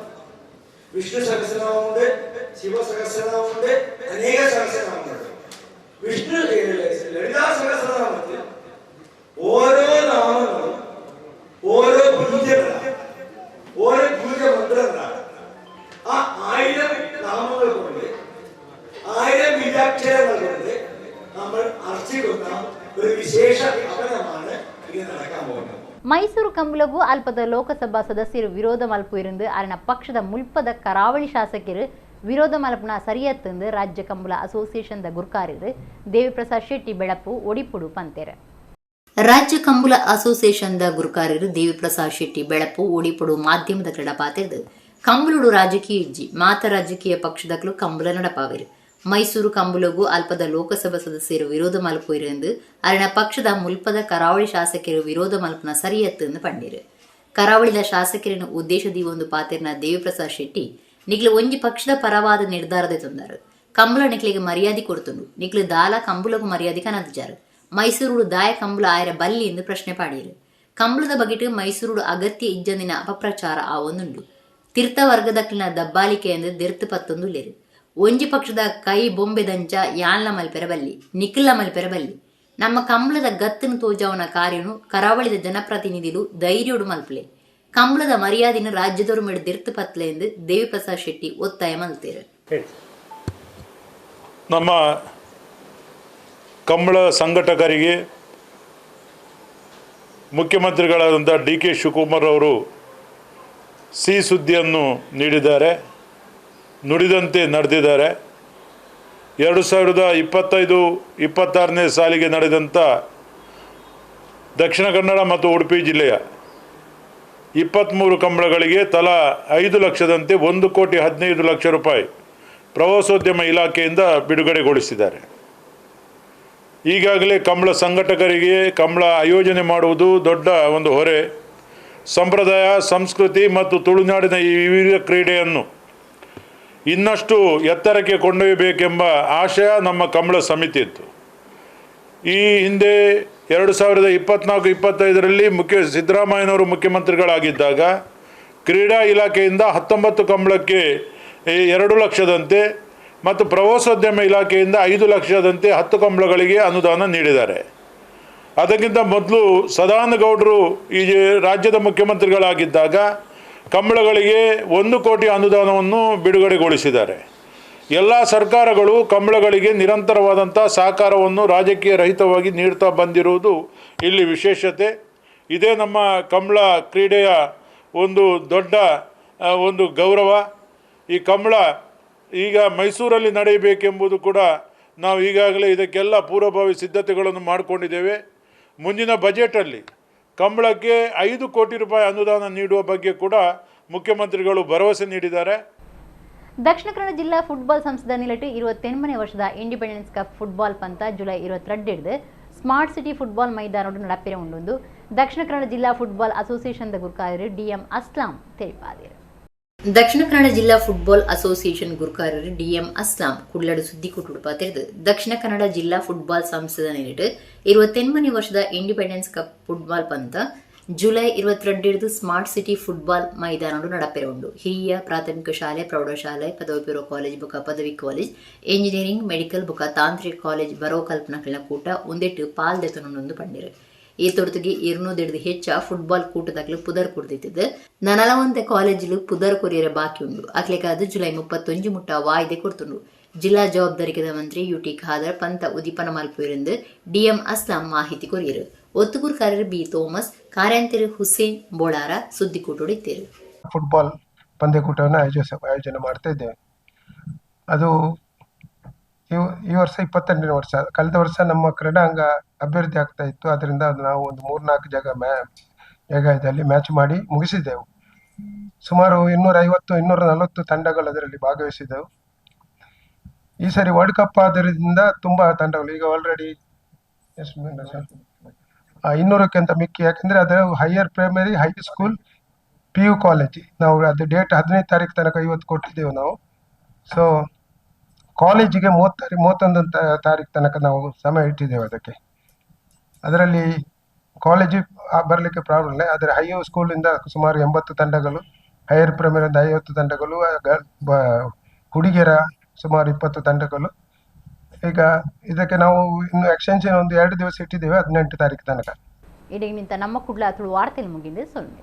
വിഷ്ണു സഹസ്രനാമമുണ്ട്, ശിവ സഹസ്രനാമമുണ്ട്, അനേക സഹസ്രനാമങ്ങളുണ്ട്. വിഷ്ണു ലളിതാ സഹസ്രനാമത്തിൽ ഓരോ നാമങ്ങളും ഓരോ ബീജങ്ങളാണ്, ഓരോ ബീജമന്ത്രങ്ങളാണ്. ആ 1000 നാമങ്ങൾ കൊണ്ട്, 1000 ബീജാക്ഷരങ്ങൾ കൊണ്ട് നമ്മൾ അർച്ചിക്കുന്ന ഒരു വിശേഷ ഹവനമാണ് ഇനി നടക്കാൻ പോകുന്നത്. ಮೈಸೂರು ಕಂಬುಲಗೂ ಅಲ್ಪದ ಲೋಕಸಭಾ ಸದಸ್ಯರು ವಿರೋಧ ಮಲ್ಪು ಇருந்து ಅರಣ ಪಕ್ಷದ ಮುಲ್ಪದ ಕರಾವಳಿ ಶಾಸಕರು ವಿರೋಧ ಮಲ್ಪನ ಸರಿಯತ್ತಂದು ರಾಜ್ಯ ಕಂಬುಲ ಅಸೋಸಿಯೇಷನ್ the ಗುರ್ಕಾರರು ದೇವಿಪ್ರಸಾದ್ ಶೆಟ್ಟಿ ಬೆಳಪು ಒಡಿಪುಡು ಪಂತೇರು. ರಾಜ್ಯ ಕಂಬುಲ ಅಸೋಸಿಯೇಷನ್ the ಗುರುಕಾರರು ದೇವಿಪ್ರಸಾದ್ ಶೆಟ್ಟಿ ಬೆಳಪು ಒಡಿಪುಡು ಮಾಧ್ಯಮದ ಕ್ರೀಡಾ ಕಂಬುಲುಡು ರಾಜಕೀಯ ಇಜ್ಜಿ ಮಾತ ರಾಜಕೀಯ ಪಕ್ಷದಕ್ಲು ಕಂಬುಲ ನಡಪಾವಿರು. ಮೈಸೂರು ಕಂಬುಲಗೂ ಅಲ್ಪದ ಲೋಕಸಭಾ ಸದಸ್ಯರು ವಿರೋಧ ಮಲ್ಪು ಇருந்து ಅರಣ ಪಕ್ಷದ ಮುಲ್ಪದ ಕರಾವಳಿ ಶಾಸಕರು ವಿರೋಧ ಮಲ್ಪನ ಸರಿಯತ್ತು ಪಂಡಿರು. ಕರಾವಳಿದ ಶಾಸಕರನ್ನು ಉದ್ದೇಶದಿ ಒಂದು ಪಾತಿರ್ನ ದೇವಿಪ್ರಸಾದ್ ಶೆಟ್ಟಿ ನಿಕ್ಲು ಒಂಜಿ ಪಕ್ಷದ ಪರವಾದ ನಿರ್ಧಾರದ ತಂದರು. ಕಂಬುಲ ನಿಕ್ಲಿಗೆ ಮರ್ಯಾದೆ ಕೊಡ್ತುಂಡು, ನಿಕ್ಲು ದಾಲ ಕಂಬುಲಗೂ ಮರ್ಯಾದೆ ಕನದ್ಜಾರು. ಮೈಸೂರುಡು ದಾಯ ಕಂಬುಲ ಆಯರ ಬಲ್ಲಿ ಎಂದು ಪ್ರಶ್ನೆ ಪಾಡಿರು. ಕಂಬಳದ ಬಗೆಟ್ ಮೈಸೂರುಡು ಅಗತ್ಯ ಇಜ್ಜಂದಿನ ಅಪಪ್ರಚಾರ ಆವೊಂದುಂಡು. ತೀರ್ಥ ವರ್ಗದಕ್ಲಿನ ದಬ್ಬಾಲಿಕೆ ಎಂದು ದೆರ್ತು ಪತ್ತೊಂದುಲ್ಲೇರು. ಒಂಜಿ ಪಕ್ಷದ ಕೈ ಬೊಂಬೆದಂಚ ಯಾನ್ಲ ಮಲ್ಪೆರ ಬಲ್ಲಿ, ನಿಖಿಲ ಮಲ್ಪೆರ ಬಲ್ಲಿ. ನಮ್ಮ ಕಂಬಳದ ಗತ್ತನು ತೋಜಾವನ ಕಾರ್ಯನು ಕರಾವಳಿದ ಜನಪ್ರತಿನಿಧಿಲು ಧೈರ್ಯೋಡು ಮಲ್ಪಲೆ. ಕಂಬಳದ ಮರ್ಯಾದಿನ ರಾಜ್ಯದವರು ಮೇಡ್ ದೆರ್ತು ಪತ್ಲೆ ಎಂದು ದೇವಿಪ್ರಸಾದ್ ಶೆಟ್ಟಿ ಒತ್ತಾಯ ಮಲ್ತೇರು. ನಮ್ಮ ಕಂಬಳ ಸಂಘಟಕರಿಗೆ ಮುಖ್ಯಮಂತ್ರಿಗಳಾದಂಥ ಡಿ ಕೆ ಶಿವಕುಮಾರ್ ಅವರು ಸಿಹಿ ಸುದ್ದಿಯನ್ನು ನೀಡಿದ್ದಾರೆ, ನುಡಿದಂತೆ ನಡೆದಿದ್ದಾರೆ. 2025-26ನೇ ಸಾಲಿಗೆ ನಡೆದಂಥ ದಕ್ಷಿಣ ಕನ್ನಡ ಮತ್ತು ಉಡುಪಿ ಜಿಲ್ಲೆಯ 23 ಕಂಬಳಗಳಿಗೆ ತಲಾ 5 ಲಕ್ಷದಂತೆ 1,15,00,000 ರೂಪಾಯಿ ಪ್ರವಾಸೋದ್ಯಮ ಇಲಾಖೆಯಿಂದ ಬಿಡುಗಡೆಗೊಳಿಸಿದ್ದಾರೆ. ಈಗಾಗಲೇ ಕಂಬಳ ಸಂಘಟಕರಿಗೆ ಕಂಬಳ ಆಯೋಜನೆ ಮಾಡುವುದು ದೊಡ್ಡ ಒಂದು ಹೊರೆ. ಸಂಪ್ರದಾಯ, ಸಂಸ್ಕೃತಿ ಮತ್ತು ತುಳುನಾಡಿನ ಈ ವಿವಿಧ ಕ್ರೀಡೆಯನ್ನು ಇನ್ನಷ್ಟು ಎತ್ತರಕ್ಕೆ ಕೊಂಡೊಯ್ಯಬೇಕೆಂಬ ಆಶಯ ನಮ್ಮ ಕಂಬಳ ಸಮಿತಿ ಇತ್ತು. ಈ ಹಿಂದೆ 2024-25ರಲ್ಲಿ ಸಿದ್ದರಾಮಯ್ಯನವರು ಮುಖ್ಯಮಂತ್ರಿಗಳಾಗಿದ್ದಾಗ ಕ್ರೀಡಾ ಇಲಾಖೆಯಿಂದ 19 ಕಂಬಳಕ್ಕೆ 2 ಲಕ್ಷದಂತೆ ಮತ್ತು ಪ್ರವಾಸೋದ್ಯಮ ಇಲಾಖೆಯಿಂದ 5 ಲಕ್ಷದಂತೆ 10 ಕಂಬಳಗಳಿಗೆ ಅನುದಾನ ನೀಡಿದ್ದಾರೆ. ಅದಕ್ಕಿಂತ ಮೊದಲು ಸದಾನಗೌಡರು ಈ ರಾಜ್ಯದ ಮುಖ್ಯಮಂತ್ರಿಗಳಾಗಿದ್ದಾಗ ಕಂಬಳಗಳಿಗೆ 1 ಕೋಟಿ ಅನುದಾನವನ್ನು ಬಿಡುಗಡೆಗೊಳಿಸಿದ್ದಾರೆ. ಎಲ್ಲ ಸರ್ಕಾರಗಳು ಕಂಬಳಗಳಿಗೆ ನಿರಂತರವಾದಂಥ ಸಹಕಾರವನ್ನು ರಾಜಕೀಯ ರಹಿತವಾಗಿ ನೀಡ್ತಾ ಬಂದಿರುವುದು ಇಲ್ಲಿ ವಿಶೇಷತೆ. ಇದೇ ನಮ್ಮ ಕಂಬಳ ಕ್ರೀಡೆಯ ಒಂದು ದೊಡ್ಡ ಒಂದು ಗೌರವ. ಈ ಕಂಬಳ ಈಗ ಮೈಸೂರಲ್ಲಿ ನಡೆಯಬೇಕೆಂಬುದು ಕೂಡ ನಾವು ಈಗಾಗಲೇ ಇದಕ್ಕೆಲ್ಲ ಪೂರ್ವಭಾವಿ ಸಿದ್ಧತೆಗಳನ್ನು ಮಾಡಿಕೊಂಡಿದ್ದೇವೆ. ಮುಂದಿನ ಬಜೆಟಲ್ಲಿ ಕಂಬಳಕ್ಕೆ 5 ಕೋಟಿ ರೂಪಾಯಿ ಅನುದಾನ ನೀಡುವ ಬಗ್ಗೆ ಕೂಡ ಮುಖ್ಯಮಂತ್ರಿಗಳು ಭರವಸೆ ನೀಡಿದ್ದಾರೆ. ದಕ್ಷಿಣ ಕನ್ನಡ ಜಿಲ್ಲಾ ಫುಟ್ಬಾಲ್ ಸಂಸ್ಥೆದ ನಿಲಟ್ಟು 28ನೇ ವರ್ಷದ independence cup football ಪಂತ July 22 smart city football ಮೈದಾನೋಡು ನಡಪಿರೆ ಉಂಡು. ದಕ್ಷಿಣ ಕನ್ನಡ ಜಿಲ್ಲಾ football association ಗುರ್ಕಾರರು DM Assam ತಿಳಿಪಾದರು. Dakshina Kannada ಜಿಲ್ಲಾ ಫುಟ್ಬಾಲ್ ಅಸೋಸಿಯೇಷನ್ ಗುರುಕಾರರು ಡಿಎಂ ಅಸ್ಲಾಂ ಕುಡ್ಲಡು ಸುದ್ದಿ ಕೊಟ್ಟುಡುಪ ತೆರೆದು ದಕ್ಷಿಣ ಕನ್ನಡ ಜಿಲ್ಲಾ ಫುಟ್ಬಾಲ್ ಸಂಸ್ಥೆದ ನಿಲಟ್ಟು 28ನೇ ವರ್ಷದ independence cup football ಪಂತ July 22 smart city football ಮೈದಾನಡು ನಡಪೆರೆ ಉಂಡು. ಹಿರಿಯ ಪ್ರಾಥಮಿಕ ಶಾಲೆ, ಪ್ರೌಢಶಾಲೆ, ಪದವಿ ಪೂರ್ವ ಕಾಲೇಜ್ ಬುಕ ಪದವಿ college, engineering, medical ಬುಕ ತಾಂತ್ರಿಕ ಕಾಲೇಜ್ ಬರೋ ಕಲ್ಪನಾ ಕೂಟ ಒಂದೆಟ್ಟು ಪಾಲ್ ದೆತನೊಂದು ಪಂಡಿರು. ಈ ತೊಡತಿಗೆ 200 ಹೆಚ್ಚ ಫುಟ್ಬಾಲ್ ಕೂಟದಾಗಲು ಪುದರ್ ಕುಡ್ದಿತ್ತಿದ್ದು. ನನಲವಂತೆ ಕಾಲೇಜಿಲು ಪುದರ್ ಕೊರಿಯರ ಬಾಕಿ ಉಂಡು. ಅಕ್ಲೆಕಾದ ಜುಲೈ 31 ಮುಟ್ಟ ವಾಯ್ದೆ ಕೊಡ್ತುಂಡು. ಜಿಲ್ಲಾ ಜವಾಬ್ದಾರಿಕದ ಮಂತ್ರಿ ಯುಟಿ ಖಾದರ್ ಪಂತ ಉದೀಪನ ಮಲ್ಪುವಿರೆಂದು ಡಿಎಂ ಅಸ್ಲಾಂ ಮಾಹಿತಿ ಕೊರಿಯರು. ಒತ್ತುಗುರ್ಕಾರರು ಬಿ ಥೋಮಸ್, ಕಾರ್ಯಾಂತರು ಹುಸೇನ್ ಬೋಳಾರ ಸುದ್ದಿಕೂಟೋಡಿತ್ತೇರು. ಫುಟ್ಬಾಲ್ ಪಂದ್ಯಕೂಟವನ್ನು ಆಯೋಜನೆ ಮಾಡ್ತಾ ಇದ್ದೇವೆ. ಅದು ಈ ವರ್ಷ 28ನೇ ವರ್ಷ. ಕಳೆದ ವರ್ಷ ನಮ್ಮ ಕ್ರೀಡಾಂಗ ಅಭಿವೃದ್ಧಿ ಆಗ್ತಾ ಇತ್ತು. ಅದರಿಂದ ಅದು ನಾವು ಒಂದು 3-4 ಜಾಗದಲ್ಲಿ ಮ್ಯಾಚ್ ಮಾಡಿ ಮುಗಿಸಿದೆವು. ಸುಮಾರು 250 240 ತಂಡಗಳು ಅದರಲ್ಲಿ ಭಾಗವಹಿಸಿದೆವು. ಈ ಸರಿ ವರ್ಲ್ಡ್ ಕಪ್ ಆದ್ದರಿಂದ ತುಂಬ ತಂಡಗಳು ಈಗ ಆಲ್ರೆಡಿ 200ಕ್ಕಿಂತ ಮಿಕ್ಕಿ. ಯಾಕೆಂದರೆ ಅದರ higher primary, high school, PU college ನಾವು ಅದು ಡೇಟ್ 15 ತಾರೀಕು ತನಕ ಇವತ್ತು ಕೊಟ್ಟಿದ್ದೆವು ನಾವು. ಸೊ ಕಾಲೇಜಿಗೆ 30 ತಾರೀಕು, 31 ತಾರೀಕು ತನಕ ನಾವು ಸಮಯ ಇಟ್ಟಿದ್ದೇವೆ ಅದಕ್ಕೆ. ಅದರಲ್ಲಿ ಕಾಲೇಜು ಬರಲಿಕ್ಕೆ ಪ್ರಾಬ್ಲಮ್ ಇಲ್ಲ. ಆದರೆ ಹೈ ಸ್ಕೂಲಿಂದ ಸುಮಾರು 80 ತಂಡಗಳು, ಹೈಯರ್ ಪ್ರೈಮರಿಯಿಂದ 50 ತಂಡಗಳು, ಹುಡುಗಿಯರ ಸುಮಾರು 20 ತಂಡಗಳು. ಈಗ ಇದಕ್ಕೆ ನಾವು ಇನ್ನು ಎಕ್ಸ್ಟೆನ್ಷನ್ ಒಂದು 2 ದಿವಸ ಇಟ್ಟಿದ್ದೇವೆ, 18 ತಾರೀಕು ತನಕ. ಇಡೀ ನಿಂತ ನಮ್ಮ ಕುಡ್ಲ ತುಳು ವಾರ್ತೆಯಲ್ಲಿ ಮುಗಿಂದೆ ಸೊಲ್ಮೆ.